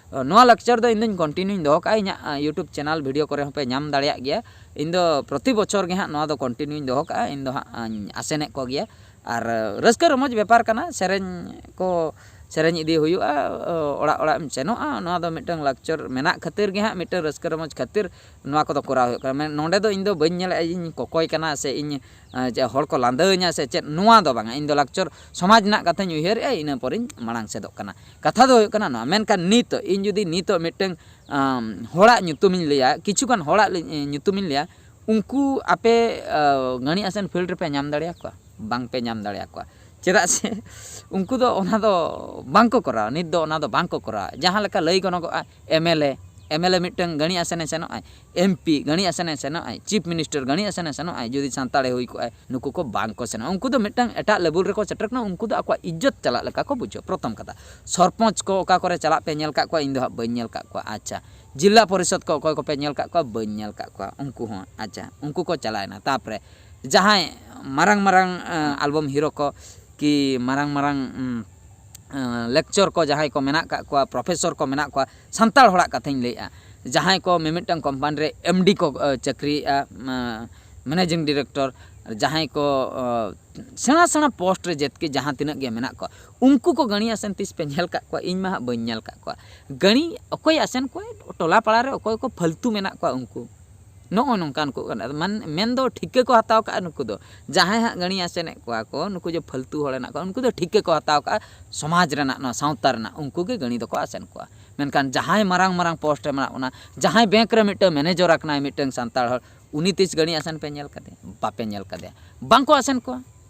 ᱱᱚᱣᱟ ᱞᱟᱠᱪᱟᱨ ᱫᱚ ᱤᱧ ᱫᱚᱧ ᱠᱚᱱᱴᱤᱱᱤᱭᱩᱧ ᱫᱚᱦᱚ ᱠᱟᱜᱼᱟ᱾ ᱤᱧᱟᱹᱜ YouTube ᱪᱮᱱᱮᱞ ᱵᱷᱤᱰᱤᱭᱳ ᱠᱚᱨᱮ ᱦᱚᱸᱯᱮ ᱧᱟᱢ ᱫᱟᱲᱮᱭᱟᱜ ᱜᱮᱭᱟ᱾ ᱤᱧ ᱫᱚ ᱯᱨᱚᱛᱤ ᱵᱚᱪᱷᱚᱨ ᱜᱮ ᱦᱟᱸᱜ ᱱᱚᱣᱟ ᱫᱚ ᱠᱚᱱᱴᱤᱱᱤᱭᱩᱧ ᱫᱚᱦᱚ ᱠᱟᱜᱼᱟ᱾ ᱤᱧ ᱫᱚ ᱦᱟᱸᱜ ᱤᱧ ᱟᱥᱮᱱᱮᱫ ᱠᱚᱜᱮᱭᱟ᱾ ᱟᱨ ᱨᱟᱹᱥᱠᱟᱹ ᱨᱚᱢᱚᱡᱽ ᱵᱮᱯᱟᱨ ᱠᱟᱱᱟ, ᱥᱮᱨᱮᱧ ᱠᱚ ᱥᱮᱨᱮᱧ ᱤᱫᱤ ᱦᱩᱭᱩᱜᱼᱟ, ᱚᱲᱟᱜ ᱚᱲᱟᱜ ᱮᱢ ᱥᱮᱱᱚᱜᱼᱟ, ᱱᱚᱣᱟ ᱫᱚ ᱢᱤᱫᱴᱟᱝ ᱞᱟᱠᱪᱟᱨ ᱢᱮᱱᱟᱜ ᱠᱷᱟᱹᱛᱤᱨ ᱜᱮ ᱦᱟᱸᱜ, ᱢᱤᱫᱴᱟᱝ ᱨᱟᱹᱥᱠᱟᱹ ᱨᱚᱢᱚᱡᱽ ᱠᱷᱟᱹᱛᱤᱨ ᱱᱚᱣᱟ ᱠᱚᱫᱚ ᱠᱚᱨᱟᱣ ᱦᱩᱭᱩᱜ ᱠᱟᱱᱟ᱾ ᱢᱟᱱᱮ ᱱᱚᱸᱰᱮ ᱫᱚ ᱤᱧ ᱫᱚ ᱵᱟᱹᱧ ᱧᱮᱞᱮᱫᱼᱟ ᱤᱧ ᱠᱚᱠᱚᱭ ᱠᱟᱱᱟ ᱥᱮ ᱤᱧ, ᱮᱸ, ᱡᱮ ᱦᱚᱲ ᱠᱚ ᱞᱟᱸᱫᱟᱹᱧᱟ ᱥᱮ ᱪᱮᱫ, ᱱᱚᱣᱟ ᱫᱚ ᱵᱟᱝᱟ᱾ ᱤᱧ ᱫᱚ ᱞᱟᱠᱪᱟᱨ ᱥᱚᱢᱟᱡᱽ ᱨᱮᱱᱟᱜ ᱠᱟᱛᱷᱟᱧ ᱩᱭᱦᱟᱹᱨᱮᱫᱼᱟ, ᱤᱱᱟᱹ ᱯᱚᱨᱮᱧ ᱢᱟᱲᱟᱝ ᱥᱮᱫᱚᱜ ᱠᱟᱱᱟ᱾ ᱠᱟᱛᱷᱟ ᱫᱚ ᱦᱩᱭᱩᱜ ᱠᱟᱱᱟ ᱱᱚᱣᱟ᱾ ᱢᱮᱱᱠᱷᱟᱱ ᱱᱤᱛᱚᱜ ᱤᱧ ᱡᱩᱫᱤ ᱱᱤᱛᱚᱜ ᱢᱤᱫᱴᱟᱝ, ᱟᱢ, ᱦᱚᱲᱟᱜ ᱧᱩᱛᱩᱢᱤᱧ ᱞᱟᱹᱭᱟ, ᱠᱤᱪᱷᱩᱜᱟᱱ ᱦᱚᱲᱟᱜ ᱞᱟᱹᱭ-, ᱧᱩᱛᱩᱢᱤᱧ ᱞᱟᱹᱭᱟ, ᱩᱱᱠᱩ ᱟᱯᱮ, ᱟ, ᱜᱟᱹᱲᱤ ᱟᱥᱮᱱ ᱯᱷᱤᱞᱰ ᱨᱮᱯᱮ ᱧᱟᱢ ᱫᱟᱲᱮᱭᱟᱠᱚᱣᱟ? ᱵᱟᱝᱯᱮ ᱧᱟᱢ ᱫᱟᱲᱮᱭᱟᱠᱚᱣᱟ᱾ ᱪᱮᱫᱟᱜ ᱥᱮ ᱩᱱᱠᱩ ᱫᱚ ᱚᱱᱟ ᱫᱚ ᱵᱟᱝᱠᱚ ᱠᱚᱨᱟᱣᱟ, ᱱᱤᱛ ᱫᱚ ᱚᱱᱟ ᱫᱚ ᱵᱟᱝᱠᱚ ᱠᱚᱨᱟᱣᱟ᱾ ᱡᱟᱦᱟᱸ ᱞᱮᱠᱟ ᱞᱟᱹᱭ ᱜᱟᱱᱚᱜᱚᱜᱼᱟ, MLA, MLA ᱢᱤᱫᱴᱟᱝ ᱜᱟᱹᱲᱤ ᱟᱥᱮᱱᱮ ᱥᱮᱱᱚᱜᱼᱟᱭ, MP ᱜᱟᱹᱲᱤ ᱟᱥᱮᱱᱮ ᱥᱮᱱᱚᱜᱼᱟᱭ, ᱪᱤᱯ ᱢᱤᱱᱤᱥᱴᱟᱨ ᱜᱟᱹᱲᱤ ᱟᱥᱮᱱᱮ ᱥᱮᱱᱚᱜᱼᱟᱭ, ᱡᱩᱫᱤ ᱥᱟᱱᱛᱟᱲᱮ ᱦᱩᱭ ᱠᱚᱜᱼᱟᱭ, ᱱᱩᱠᱩ ᱠᱚ ᱵᱟᱝ ᱠᱚ ᱥᱮᱱᱚᱜᱼᱟ᱾ ᱩᱱᱠᱩ ᱫᱚ ᱢᱤᱫᱴᱟᱝ ᱮᱴᱟᱜ ᱞᱮᱵᱮᱞ ᱨᱮᱠᱚ ᱥᱮᱴᱮᱨ ᱠᱟᱱᱟ, ᱩᱱᱠᱩ ᱫᱚ ᱟᱠᱚᱣᱟᱜ ᱤᱡᱽᱡᱚᱛ ᱪᱟᱞᱟᱜ ᱞᱮᱠᱟ ᱠᱚ ᱵᱩᱡᱷᱟᱹᱣᱟ᱾ ᱯᱨᱚᱛᱷᱚᱢ ᱠᱟᱛᱷᱟ, ᱥᱚᱨᱯᱚᱧᱪ ᱠᱚ ᱚᱠᱟ ᱠᱚᱨᱮ ᱪᱟᱞᱟᱜ ᱯᱮ ᱧᱮᱞ ᱠᱟᱜ ᱠᱚᱣᱟ? ᱤᱧ ᱫᱚ ᱦᱟᱸᱜ ᱵᱟᱹᱧ ᱧᱮᱞ ᱠᱟᱜ ᱠᱚᱣᱟ᱾ ᱟᱪᱪᱷᱟ, ᱡᱤᱞᱟ ᱯᱚᱨᱤᱥᱚᱫᱽ ᱠᱚ ᱚᱠᱚᱭ ᱠᱚᱯᱮ ᱧᱮᱞ ᱠᱟᱜ ᱠᱚᱣᱟ? ᱵᱟᱹᱧ ᱧᱮᱞ ᱠᱟᱜ ᱠᱚᱣᱟ᱾ ᱩᱱᱠᱩ ᱦᱚᱸ, ᱟᱪᱪᱷᱟ, ᱩᱱᱠᱩ ᱠᱚ ᱪᱟᱞᱟᱣᱮᱱᱟ᱾ ᱛᱟᱯᱚᱨᱮ ᱡᱟᱦᱟᱸᱭ ᱢᱟᱨᱟᱝ ᱢᱟᱨᱟᱝ, ᱮᱸ, ᱟᱞᱵᱚᱢ ᱦᱤᱨᱳ ᱠᱚ ᱠᱤ ᱢᱟᱨᱟᱝ ᱢᱟᱨᱟᱝ, ᱩᱸ, ᱮᱸ, ᱞᱮᱠᱪᱚᱨ ᱠᱚ ᱡᱟᱦᱟᱸᱭ ᱠᱚ ᱢᱮᱱᱟᱜ ᱠᱟᱜ ᱠᱚᱣᱟ, ᱯᱨᱚᱯᱷᱮᱥᱚᱨ ᱠᱚ ᱢᱮᱱᱟᱜ ᱠᱚᱣᱟ, ᱥᱟᱱᱛᱟᱲ ᱦᱚᱲᱟᱜ ᱠᱟᱛᱷᱟᱧ ᱞᱟᱹᱭᱮᱜᱼᱟ, ᱡᱟᱦᱟᱸᱭ ᱠᱚ ᱢᱤᱢᱤᱫᱴᱟᱝ ᱠᱳᱢᱯᱟᱱᱤ ᱨᱮ MD ᱠᱚ, ᱮ, ᱪᱟᱹᱠᱨᱤᱭᱮᱜᱼᱟ, ᱮ, ᱢᱮᱱᱮᱡᱤᱝ ᱰᱤᱨᱮᱠᱴᱚᱨ, ᱡᱟᱦᱟᱸᱭ ᱠᱚ, ᱮ, ᱥᱮᱬᱟ ᱥᱮᱬᱟ ᱯᱳᱥᱴ ᱨᱮ ᱡᱮᱛᱠᱮ ᱡᱟᱦᱟᱸ ᱛᱤᱱᱟᱹᱜ ᱜᱮ ᱢᱮᱱᱟᱜ ᱠᱚᱣᱟ, ᱩᱱᱠᱩ ᱠᱚ ᱜᱟᱹᱲᱤ ᱟᱥᱮᱱ ᱛᱤᱥ ᱯᱮ ᱧᱮᱞ ᱠᱟᱜ ᱠᱚᱣᱟ? ᱤᱧ ᱢᱟ ᱦᱟᱸᱜ ᱵᱟᱹᱧ ᱧᱮᱞ ᱠᱟᱜ ᱠᱚᱣᱟ᱾ ᱜᱟᱹᱲᱤ ᱚᱠᱚᱭ ᱟᱥᱮᱱ ᱠᱚᱣᱟᱭ? ᱴᱚᱞᱟ ᱯᱟᱲᱟ ᱨᱮ ᱚᱠᱚᱭ ᱠᱚ ᱯᱷᱟᱹᱞᱛᱩ ᱢᱮᱱᱟᱜ ᱠᱚᱣᱟ ᱩᱱᱠᱩ᱾ ᱱᱚᱜᱼᱚ ᱱᱚᱝᱠᱟᱱ ᱠᱚ ᱠᱟᱱᱟ᱾ ᱢᱟᱱ-, ᱢᱮᱱ ᱫᱚ ᱴᱷᱤᱠᱟᱹ ᱠᱚ ᱦᱟᱛᱟᱣ ᱠᱟᱜᱼᱟ ᱱᱩᱠᱩ ᱫᱚ᱾ ᱡᱟᱦᱟᱸᱭ ᱦᱟᱸᱜ ᱜᱟᱹᱲᱤ ᱟᱥᱮᱱᱮᱫ ᱠᱚᱣᱟ ᱠᱚ, ᱱᱩᱠᱩ ᱡᱮ ᱯᱷᱟᱹᱞᱛᱩ ᱦᱚᱲ ᱦᱮᱱᱟᱜ ᱠᱚᱣᱟ, ᱩᱱᱠᱩ ᱫᱚ ᱴᱷᱤᱠᱟᱹ ᱠᱚ ᱦᱟᱛᱟᱣ ᱠᱟᱜᱼᱟ ᱥᱚᱢᱟᱡᱽ ᱨᱮᱱᱟᱜ, ᱱᱚᱣᱟ ᱥᱟᱶᱛᱟ ᱨᱮᱱᱟᱜ, ᱩᱱᱠᱩ ᱜᱮ ᱜᱟᱹᱲᱤ ᱫᱚᱠᱚ ᱟᱥᱮᱱ ᱠᱚᱣᱟ᱾ ᱢᱮᱱᱠᱷᱟᱱ ᱡᱟᱦᱟᱸᱭ ᱢᱟᱨᱟᱝ ᱢᱟᱨᱟᱝ ᱯᱳᱥᱴ ᱨᱮ ᱢᱮᱱᱟᱜ ᱵᱚᱱᱟ, ᱡᱟᱦᱟᱸᱭ ᱵᱮᱝᱠ ᱨᱮ ᱢᱤᱫᱴᱟᱝ ᱢᱮᱱᱮᱡᱚᱨ ᱟᱠᱟᱱᱟᱭ ᱢᱤᱫᱴᱟᱝ ᱥᱟᱱᱛᱟᱲ ᱦᱚᱲ, ᱩᱱᱤ ᱛᱤᱥ ᱜᱟᱹᱲᱤ ᱟᱥᱮᱱ ᱯᱮ ᱧᱮᱞ ᱠᱟᱫᱮᱭᱟ? ᱵᱟᱯᱮ ᱧᱮᱞ ᱠᱟᱫᱮᱭᱟ, ᱵᱟᱝᱠᱚ ᱟᱥᱮᱱ ᱠᱚᱣᱟ᱾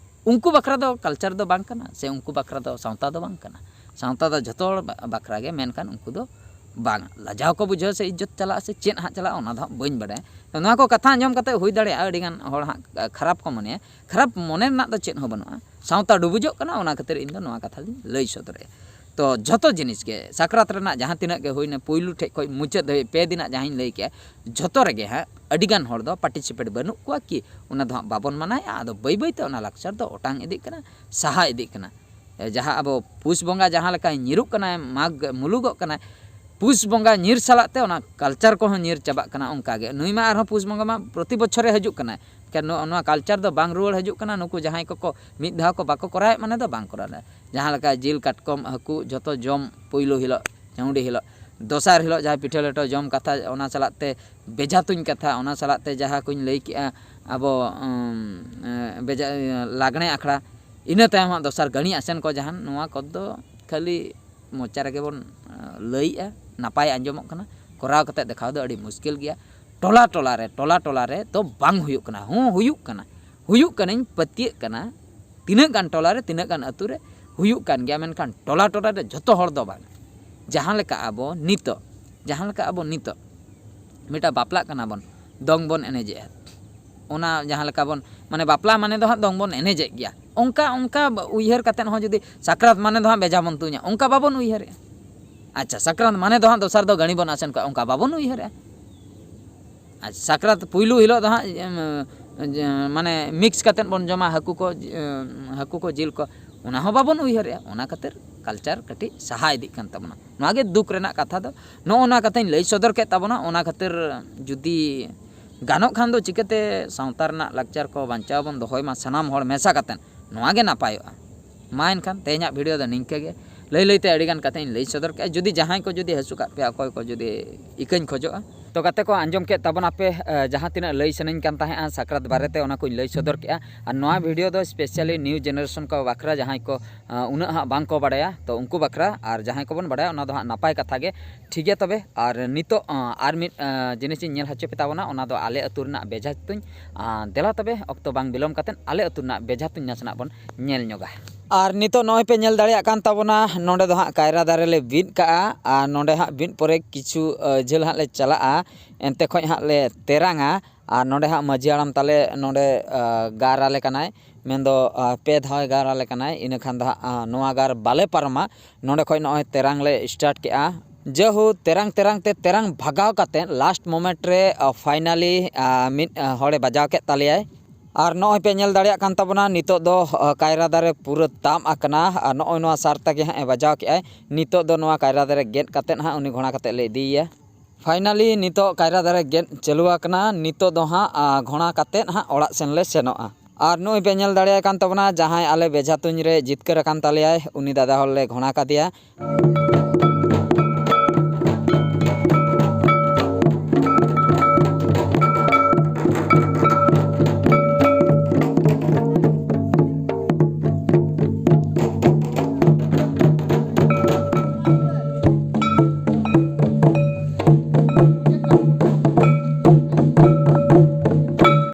ᱩᱱᱠᱩ ᱵᱟᱠᱷᱨᱟ ᱫᱚ ᱠᱟᱞᱪᱟᱨ ᱫᱚ ᱵᱟᱝ ᱠᱟᱱᱟ, ᱥᱮ ᱩᱱᱠᱩ ᱵᱟᱠᱷᱨᱟ ᱫᱚ ᱥᱟᱶᱛᱟ ᱫᱚ ᱵᱟᱝ ᱠᱟᱱᱟ᱾ ᱥᱟᱶᱛᱟ ᱫᱚ ᱡᱷᱚᱛᱚ ᱦᱚᱲ ᱵᱟ-, ᱵᱟᱠᱷᱨᱟ ᱜᱮ, ᱢᱮᱱᱠᱷᱟᱱ ᱩᱱᱠᱩ ᱫᱚ ᱵᱟᱝ, ᱞᱟᱡᱟᱣ ᱠᱚ ᱵᱩᱡᱷᱟᱹᱣᱟ ᱥᱮ ᱤᱡᱽᱡᱚᱛ ᱪᱟᱞᱟᱜᱼᱟ ᱥᱮ ᱪᱮᱫ ᱦᱟᱸᱜ ᱪᱟᱞᱟᱜᱼᱟ, ᱚᱱᱟ ᱫᱚ ᱦᱟᱸᱜ ᱵᱟᱹᱧ ᱵᱟᱰᱟᱭᱟ᱾ ᱛᱚ, ᱱᱚᱣᱟ ᱠᱚ ᱠᱟᱛᱷᱟ ᱟᱸᱡᱚᱢ ᱠᱟᱛᱮ ᱦᱩᱭ ᱫᱟᱲᱮᱭᱟᱜᱼᱟ ᱟᱹᱰᱤᱜᱟᱱ ᱦᱚᱲ ᱦᱟᱸᱜ ᱠᱷᱟᱨᱟᱯ ᱠᱚ ᱢᱚᱱᱮᱭᱟ᱾ ᱠᱷᱟᱨᱟᱯ ᱢᱚᱱᱮ ᱨᱮᱱᱟᱜ ᱫᱚ ᱪᱮᱫ ᱦᱚᱸ ᱵᱟᱹᱱᱩᱜᱼᱟ, ᱥᱟᱶᱛᱟ ᱰᱩᱵᱩᱡᱚᱜ ᱠᱟᱱᱟ, ᱚᱱᱟ ᱠᱷᱟᱹᱛᱤᱨ ᱤᱧ ᱫᱚ ᱱᱚᱣᱟ ᱠᱟᱛᱷᱟ ᱫᱚᱧ ᱞᱟᱹᱭ ᱥᱚᱫᱚᱨᱮᱫᱼᱟ᱾ ᱛᱚ, ᱡᱷᱚᱛᱚ ᱡᱤᱱᱤᱥ ᱜᱮ, ᱥᱟᱠᱨᱟᱛ ᱨᱮᱱᱟᱜ ᱡᱟᱦᱟᱸ ᱛᱤᱱᱟᱹᱜ ᱜᱮ ᱦᱩᱭᱱᱟ, ᱯᱩᱭᱞᱩ ᱴᱷᱮᱡ ᱠᱷᱚᱡ ᱢᱩᱪᱟᱹᱫ ᱫᱷᱟᱹᱵᱤᱡ ᱯᱮ ᱫᱤᱱᱟᱜ ᱡᱟᱦᱟᱸᱧ ᱞᱟᱹᱭ ᱠᱮᱜᱼᱟ, ᱡᱷᱚᱛᱚ ᱨᱮᱜᱮ ᱦᱟᱸᱜ ᱟᱹᱰᱤᱜᱟᱱ ᱦᱚᱲ ᱫᱚ ᱯᱟᱨᱴᱤᱥᱤᱯᱮᱴ ᱵᱟᱹᱱᱩᱜ ᱠᱚᱣᱟ ᱠᱤ, ᱚᱱᱟ ᱫᱚ ᱦᱟᱸᱜ ᱵᱟᱵᱚᱱ ᱢᱟᱱᱟᱣᱮᱫᱼᱟ᱾ ᱟᱫᱚ ᱵᱟᱹᱭ ᱵᱟᱹᱭ ᱛᱮ ᱚᱱᱟ ᱞᱟᱠᱪᱟᱨ ᱫᱚ ᱚᱴᱟᱝ ᱤᱫᱤᱜ ᱠᱟᱱᱟ, ᱥᱟᱦᱟ ᱤᱫᱤᱜ ᱠᱟᱱᱟ᱾ ᱮ, ᱡᱟᱦᱟᱸ ᱟᱵᱚ ᱯᱩᱥ ᱵᱚᱸᱜᱟ ᱡᱟᱦᱟᱸ ᱞᱮᱠᱟᱭ ᱧᱤᱨᱩᱜ ᱠᱟᱱᱟᱭ, ᱢᱟᱜᱽ ᱢᱩᱞᱩᱜᱚᱜ ᱠᱟᱱᱟᱭ, ᱯᱩᱥ ᱵᱚᱸᱜᱟ ᱧᱤᱨ ᱥᱟᱞᱟᱜ ᱛᱮ ᱚᱱᱟ ᱠᱟᱞᱪᱟᱨ ᱠᱚᱦᱚᱸ ᱧᱤᱨ ᱪᱟᱵᱟᱜ ᱠᱟᱱᱟ᱾ ᱚᱱᱠᱟ ᱜᱮ ᱱᱩᱭ ᱢᱟ ᱟᱨᱦᱚᱸ ᱯᱩᱥ ᱵᱚᱸᱜᱟ ᱢᱟ ᱯᱨᱚᱛᱤ ᱵᱚᱪᱷᱚᱨᱮ ᱦᱤᱡᱩᱜ ᱠᱟᱱᱟᱭ᱾ ᱮᱱᱠᱷᱟᱱ ᱱᱚᱣᱟ, ᱱᱚᱣᱟ ᱠᱟᱞᱪᱟᱨ ᱫᱚ ᱵᱟᱝ ᱨᱩᱣᱟᱹᱲ ᱦᱤᱡᱩᱜ ᱠᱟᱱᱟ᱾ ᱱᱩᱠᱩ ᱡᱟᱦᱟᱸᱭ ᱠᱚᱠᱚ ᱢᱤᱫ ᱫᱷᱟᱣ ᱠᱚ ᱵᱟᱠᱚ ᱠᱚᱨᱟᱣᱮᱫ, ᱢᱟᱱᱮ ᱫᱚ ᱵᱟᱝ ᱠᱚᱨᱟᱣ ᱫᱟ᱾ ᱡᱟᱦᱟᱸ ᱞᱮᱠᱟ ᱡᱤᱞ, ᱠᱟᱴᱠᱚᱢ, ᱦᱟᱹᱠᱩ ᱡᱷᱚᱛᱚ ᱡᱚᱢ ᱯᱩᱭᱞᱩ ᱦᱤᱞᱳᱜ, ᱪᱟᱹᱣᱰᱤ ᱦᱤᱞᱳᱜ, ᱫᱚᱥᱟᱨ ᱦᱤᱞᱳᱜ ᱡᱟᱦᱟᱸ ᱯᱤᱴᱷᱟᱹ ᱞᱮᱴᱚ ᱡᱚᱢ ᱠᱟᱛᱷᱟ, ᱚᱱᱟ ᱥᱟᱞᱟᱜ ᱛᱮ ᱵᱮᱡᱷᱟ ᱛᱩᱧ ᱠᱟᱛᱷᱟ, ᱚᱱᱟ ᱥᱟᱞᱟᱜ ᱛᱮ ᱡᱟᱦᱟᱸ ᱠᱚᱧ ᱞᱟᱹᱭ ᱠᱮᱜᱼᱟ ᱟᱵᱚ, ᱩᱢ, ᱮ, ᱵᱮᱡᱷᱟ, ᱤᱭᱟᱹ, ᱞᱟᱜᱽᱬᱮ ᱟᱠᱷᱲᱟ, ᱤᱱᱟᱹ ᱛᱟᱭᱚᱢ ᱦᱟᱸᱜ ᱫᱚᱥᱟᱨ ᱜᱟᱹᱲᱤ ᱟᱥᱮᱱ ᱠᱚ, ᱡᱟᱦᱟᱱ ᱱᱚᱣᱟ ᱠᱚᱫᱚ ᱠᱷᱟᱹᱞᱤ ᱢᱚᱪᱟ ᱨᱮᱜᱮ ᱵᱚᱱ, ᱮ, ᱞᱟᱹᱭᱮᱜᱼᱟ, ᱱᱟᱯᱟᱭ ᱟᱸᱡᱚᱢᱚᱜ ᱠᱟᱱᱟ, ᱠᱚᱨᱟᱣ ᱠᱟᱛᱮ ᱫᱮᱠᱷᱟᱣ ᱫᱚ ᱟᱹᱰᱤ ᱢᱩᱥᱠᱤᱞ ᱜᱮᱭᱟ᱾ ᱴᱚᱞᱟ ᱴᱚᱞᱟ ᱨᱮ, ᱴᱚᱞᱟ ᱴᱚᱞᱟ ᱨᱮ ᱫᱚ ᱵᱟᱝ ᱦᱩᱭᱩᱜ ᱠᱟᱱᱟ᱾ ᱦᱚᱸ, ᱦᱩᱭᱩᱜ ᱠᱟᱱᱟ, ᱦᱩᱭᱩᱜ ᱠᱟᱱᱟᱧ ᱯᱟᱹᱛᱭᱟᱹᱜ ᱠᱟᱱᱟ᱾ ᱛᱤᱱᱟᱹᱜ ᱜᱟᱱ ᱴᱚᱞᱟ ᱨᱮ, ᱛᱤᱱᱟᱹᱜ ᱜᱟᱱ ᱟᱹᱛᱩ ᱨᱮ ᱦᱩᱭᱩᱜ ᱠᱟᱱ ᱜᱮᱭᱟ, ᱢᱮᱱᱠᱷᱟᱱ ᱴᱚᱞᱟ ᱴᱚᱞᱟ ᱨᱮ ᱡᱷᱚᱛᱚ ᱦᱚᱲ ᱫᱚ ᱵᱟᱝ᱾ ᱡᱟᱦᱟᱸ ᱞᱮᱠᱟ ᱟᱵᱚ ᱱᱤᱛᱚᱜ, ᱡᱟᱦᱟᱸ ᱞᱮᱠᱟ ᱟᱵᱚ ᱱᱤᱛᱚᱜ ᱢᱤᱫᱴᱟᱝ ᱵᱟᱯᱞᱟᱜ ᱠᱟᱱᱟ ᱵᱚᱱ, ᱫᱚᱝ ᱵᱚᱱ ᱮᱱᱮᱡᱮᱜᱼᱟ, ᱚᱱᱟ ᱡᱟᱦᱟᱸ ᱞᱮᱠᱟ ᱵᱚᱱ, ᱢᱟᱱᱮ, ᱵᱟᱯᱞᱟ ᱢᱟᱱᱮ ᱫᱚ ᱦᱟᱸᱜ ᱫᱚᱝ ᱵᱚᱱ ᱮᱱᱮᱡᱮᱫ ᱜᱮᱭᱟ, ᱚᱱᱠᱟ, ᱚᱱᱠᱟ ᱩᱭᱦᱟᱹᱨ ᱠᱟᱛᱮᱫ ᱦᱚᱸ ᱡᱩᱫᱤ ᱥᱟᱠᱨᱟᱛ ᱢᱟᱱᱮ ᱫᱚ ᱦᱟᱸᱜ ᱵᱮᱡᱷᱟ ᱵᱚᱱ ᱛᱩᱧᱟ, ᱚᱱᱠᱟ ᱵᱟᱵᱚᱱ ᱩᱭᱦᱟᱹᱨᱮᱜᱼᱟ᱾ ᱟᱪᱪᱷᱟ, ᱥᱟᱠᱨᱟᱛ ᱢᱟᱱᱮ ᱫᱚ ᱦᱟᱸᱜ ᱫᱚᱥᱟᱨ ᱫᱚ ᱜᱟᱹᱲᱤ ᱵᱚᱱ ᱟᱥᱮᱱ ᱠᱚᱣᱟ, ᱚᱱᱠᱟ ᱵᱟᱵᱚᱱ ᱩᱭᱦᱟᱹᱨᱮᱜᱼᱟ᱾ ᱟᱨ ᱥᱟᱠᱨᱟᱛ ᱯᱩᱭᱞᱩ ᱦᱤᱞᱳᱜ ᱫᱚ ᱦᱟᱸᱜ, ᱮᱢ, ᱡᱮ, ᱢᱟᱱᱮ, ᱢᱤᱠᱥ ᱠᱟᱛᱮᱫ ᱵᱚᱱ ᱡᱚᱢᱟ, ᱦᱟᱹᱠᱩ ᱠᱚ, ᱮᱢ, ᱦᱟᱹᱠᱩ ᱠᱚ, ᱡᱤᱞ ᱠᱚ, ᱚᱱᱟ ᱦᱚᱸ ᱵᱟᱵᱚᱱ ᱩᱭᱦᱟᱹᱨᱮᱜᱼᱟ᱾ ᱚᱱᱟ ᱠᱷᱟᱹᱛᱤᱨ ᱠᱟᱞᱪᱟᱨ ᱠᱟᱹᱴᱤᱡ ᱥᱟᱦᱟ ᱤᱫᱤᱜ ᱠᱟᱱ ᱛᱟᱵᱚᱱᱟ᱾ ᱱᱚᱣᱟ ᱜᱮ ᱫᱩᱠ ᱨᱮᱱᱟᱜ ᱠᱟᱛᱷᱟ ᱫᱚ᱾ ᱱᱚᱜᱼᱚ ᱱᱚᱣᱟ ᱠᱟᱛᱷᱟᱧ ᱞᱟᱹᱭ ᱥᱚᱫᱚᱨ ᱠᱮᱫ ᱛᱟᱵᱚᱱᱟ᱾ ᱚᱱᱟ ᱠᱷᱟᱹᱛᱤᱨ ᱡᱩᱫᱤ ᱜᱟᱱᱚᱜ ᱠᱷᱟᱱ ᱫᱚ ᱪᱤᱠᱟᱹᱛᱮ ᱥᱟᱶᱛᱟ ᱨᱮᱱᱟᱜ ᱞᱟᱠᱪᱟᱨ ᱠᱚ ᱵᱟᱧᱪᱟᱣ ᱵᱚᱱ ᱫᱚᱦᱚᱭ ᱢᱟ ᱥᱟᱱᱟᱢ ᱦᱚᱲ ᱢᱮᱥᱟ ᱠᱟᱛᱮᱫ, ᱱᱚᱣᱟ ᱜᱮ ᱱᱟᱯᱟᱭᱚᱜᱼᱟ᱾ ᱢᱟ ᱮᱱᱠᱷᱟᱱ ᱛᱮᱦᱮᱧᱟᱜ ᱵᱷᱤᱰᱤᱭᱳ ᱫᱚ ᱱᱤᱝᱠᱟᱹ ᱜᱮ᱾ ᱞᱟᱹᱭ ᱞᱟᱹᱭᱛᱮ ᱟᱹᱰᱤᱜᱟᱱ ᱠᱟᱛᱷᱟᱧ ᱞᱟᱹᱭ ᱥᱚᱫᱚᱨ ᱠᱮᱜᱼᱟ᱾ ᱡᱩᱫᱤ ᱡᱟᱦᱟᱸᱭ ᱠᱚ ᱡᱩᱫᱤ ᱦᱟᱹᱥᱩ ᱠᱟᱜ ᱯᱮᱭᱟ, ᱚᱠᱚᱭ ᱠᱚ ᱡᱩᱫᱤ ᱤᱠᱟᱹᱧ ᱠᱷᱚᱡᱚᱜᱼᱟ, ᱛᱚ ᱜᱟᱛᱮ ᱠᱚ, ᱟᱸᱡᱚᱢ ᱠᱮᱫ ᱛᱟᱵᱚᱱᱟᱯᱮ, ᱮ, ᱡᱟᱦᱟᱸ ᱛᱤᱱᱟᱹᱜ ᱞᱟᱹᱭ ᱥᱟᱱᱟᱧ ᱠᱟᱱ ᱛᱟᱦᱮᱸᱜᱼᱟ ᱥᱟᱠᱨᱟᱛ ᱵᱟᱨᱮᱛᱮ, ᱚᱱᱟ ᱠᱚᱧ ᱞᱟᱹᱭ ᱥᱚᱫᱚᱨ ᱠᱮᱜᱼᱟ᱾ ᱟᱨ ᱱᱚᱣᱟ video ᱫᱚ specially new generation ᱠᱚ ᱵᱟᱠᱷᱨᱟ, ᱡᱟᱦᱟᱸᱭ ᱠᱚ, ᱮ, ᱩᱱᱟᱹᱜ ᱦᱟᱸᱜ ᱵᱟᱝ ᱠᱚ ᱵᱟᱲᱟᱭᱟ, ᱛᱚ ᱩᱱᱠᱩ ᱵᱟᱠᱷᱨᱟ᱾ ᱟᱨ ᱡᱟᱦᱟᱸᱭ ᱠᱚᱵᱚᱱ ᱵᱟᱲᱟᱭᱟ, ᱚᱱᱟ ᱫᱚ ᱦᱟᱸᱜ ᱱᱟᱯᱟᱭ ᱠᱟᱛᱷᱟ ᱜᱮ᱾ ᱴᱷᱤᱠ ᱜᱮᱭᱟ, ᱛᱚᱵᱮ ᱟᱨ ᱱᱤᱛᱚᱜ, ᱮ, ᱟᱨ ᱢᱤᱫ, ᱮ, ᱡᱤᱱᱤᱥ ᱤᱧ ᱧᱮᱞ ᱦᱚᱪᱚ ᱯᱮ ᱛᱟᱵᱚᱱᱟ, ᱚᱱᱟ ᱫᱚ ᱟᱞᱮ ᱟᱹᱛᱩ ᱨᱮᱱᱟᱜ ᱵᱮᱡᱷᱟ ᱛᱩᱧ᱾ ᱮ, ᱫᱮᱞᱟ ᱛᱚᱵᱮ, ᱚᱠᱛᱚ ᱵᱟᱝ ᱵᱤᱞᱚᱢ ᱠᱟᱛᱮᱫ ᱟᱞᱮ ᱟᱹᱛᱩ ᱨᱮᱱᱟᱜ ᱵᱮᱡᱷᱟ ᱛᱩᱧ ᱱᱟᱥᱮᱱᱟᱜ ᱵᱚᱱ ᱧᱮᱞ ᱧᱚᱜᱟ᱾ ᱟᱨ ᱱᱤᱛᱚᱜ ᱱᱚᱜᱼᱚᱭ ᱯᱮ ᱧᱮᱞ ᱫᱟᱲᱮᱭᱟᱜ ᱠᱟᱱ ᱛᱟᱵᱚᱱᱟ, ᱱᱚᱸᱰᱮ ᱫᱚ ᱦᱟᱸᱜ ᱠᱟᱭᱨᱟ ᱫᱟᱨᱮ ᱞᱮ ᱵᱤᱫ ᱠᱟᱜᱼᱟ᱾ ᱟᱨ ᱱᱚᱸᱰᱮ ᱦᱟᱸᱜ ᱵᱤᱫ ᱯᱚᱨᱮ ᱠᱤᱪᱷᱩ, ᱮ, ᱡᱷᱟᱹᱞ ᱦᱟᱸᱜ ᱞᱮ ᱪᱟᱞᱟᱜᱼᱟ, ᱮᱱᱛᱮ ᱠᱷᱚᱡ ᱦᱟᱸᱜ ᱞᱮ ᱛᱮᱨᱟᱝᱟ᱾ ᱟᱨ ᱱᱚᱸᱰᱮ ᱦᱟᱸᱜ ᱢᱟᱹᱡᱷᱤ ᱦᱟᱲᱟᱢ ᱛᱟᱞᱮ ᱱᱚᱸᱰᱮ, ᱮ, ᱜᱟᱨ ᱟᱞᱮ ᱠᱟᱱᱟᱭ, ᱢᱮᱱᱫᱚ, ᱮ, ᱯᱮ ᱫᱷᱟᱣᱮ ᱜᱟᱨ ᱟᱞᱮ ᱠᱟᱱᱟᱭ᱾ ᱤᱱᱟᱹ ᱠᱷᱟᱱ ᱫᱚ ᱦᱟᱸᱜ, ᱮ, ᱱᱚᱣᱟ ᱜᱟᱨ ᱵᱟᱞᱮ ᱯᱟᱨᱚᱢᱟ᱾ ᱱᱚᱸᱰᱮ ᱠᱷᱚᱡ ᱱᱚᱜᱼᱚᱭ ᱛᱮᱨᱟᱝ ᱞᱮ start ᱠᱮᱜᱼᱟ᱾ ᱡᱟᱹᱦᱩ ᱛᱮᱨᱟᱝ ᱛᱮᱨᱟᱝ ᱛᱮ ᱛᱮᱨᱟᱝ ᱵᱷᱟᱜᱟᱣ ᱠᱟᱛᱮᱫ last moment ᱨᱮ, ᱮ, finally, ᱮ, ᱢᱤᱫ, ᱮ, ᱦᱚᱲᱮ ᱵᱟᱡᱟᱣ ᱠᱮᱫ ᱛᱟᱞᱮᱭᱟᱭ᱾ ᱟᱨ ᱱᱚᱜᱼᱚᱭ ᱯᱮ ᱧᱮᱞ ᱫᱟᱲᱮᱭᱟᱜ ᱠᱟᱱ ᱛᱟᱵᱚᱱᱟ, ᱱᱤᱛᱚᱜ ᱫᱚ, ᱮ, ᱠᱟᱭᱨᱟ ᱫᱟᱨᱮ ᱯᱩᱨᱟᱹ ᱛᱟᱵ ᱟᱠᱟᱱᱟ᱾ ᱟᱨ ᱱᱚᱜᱼᱚᱭ ᱱᱚᱣᱟ ᱥᱟᱨ ᱛᱮᱜᱮ ᱦᱟᱸᱜ ᱮ ᱵᱟᱡᱟᱣ ᱠᱮᱜᱼᱟᱭ᱾ ᱱᱤᱛᱚᱜ ᱫᱚ ᱱᱚᱣᱟ ᱠᱟᱭᱨᱟ ᱫᱟᱨᱮ ᱜᱮᱫ ᱠᱟᱛᱮᱫ ᱦᱟᱸᱜ ᱩᱱᱤ ᱜᱷᱚᱲᱟ ᱠᱟᱛᱮᱫ ᱞᱮ ᱤᱫᱤᱭᱮᱭᱟ᱾ Finally ᱱᱤᱛᱚᱜ ᱠᱟᱭᱨᱟ ᱫᱟᱨᱮ ᱜᱮᱫ ᱪᱟᱹᱞᱩ ᱟᱠᱟᱱᱟ᱾ ᱱᱤᱛᱚᱜ ᱫᱚ ᱦᱟᱸᱜ, ᱟ, ᱜᱷᱚᱲᱟ ᱠᱟᱛᱮᱫ ᱦᱟᱸᱜ ᱚᱲᱟᱜ ᱥᱮᱱ ᱞᱮ ᱥᱮᱱᱚᱜᱼᱟ᱾ ᱟᱨ ᱱᱚᱜᱼᱚᱭ ᱯᱮ ᱧᱮᱞ ᱫᱟᱲᱮᱭᱟᱭ ᱠᱟᱱ ᱛᱟᱵᱚᱱᱟ, ᱡᱟᱦᱟᱸᱭ ᱟᱞᱮ ᱵᱮᱡᱷᱟ ᱛᱩᱧ ᱨᱮ ᱡᱤᱛᱠᱟᱹᱨ ᱟᱠᱟᱱ ᱛᱟᱞᱮᱭᱟᱭ, ᱩᱱᱤ ᱫᱟᱫᱟ ᱦᱚᱲ ᱞᱮ ᱜᱷᱚᱲᱟ ᱠᱟᱫᱮᱭᱟ᱾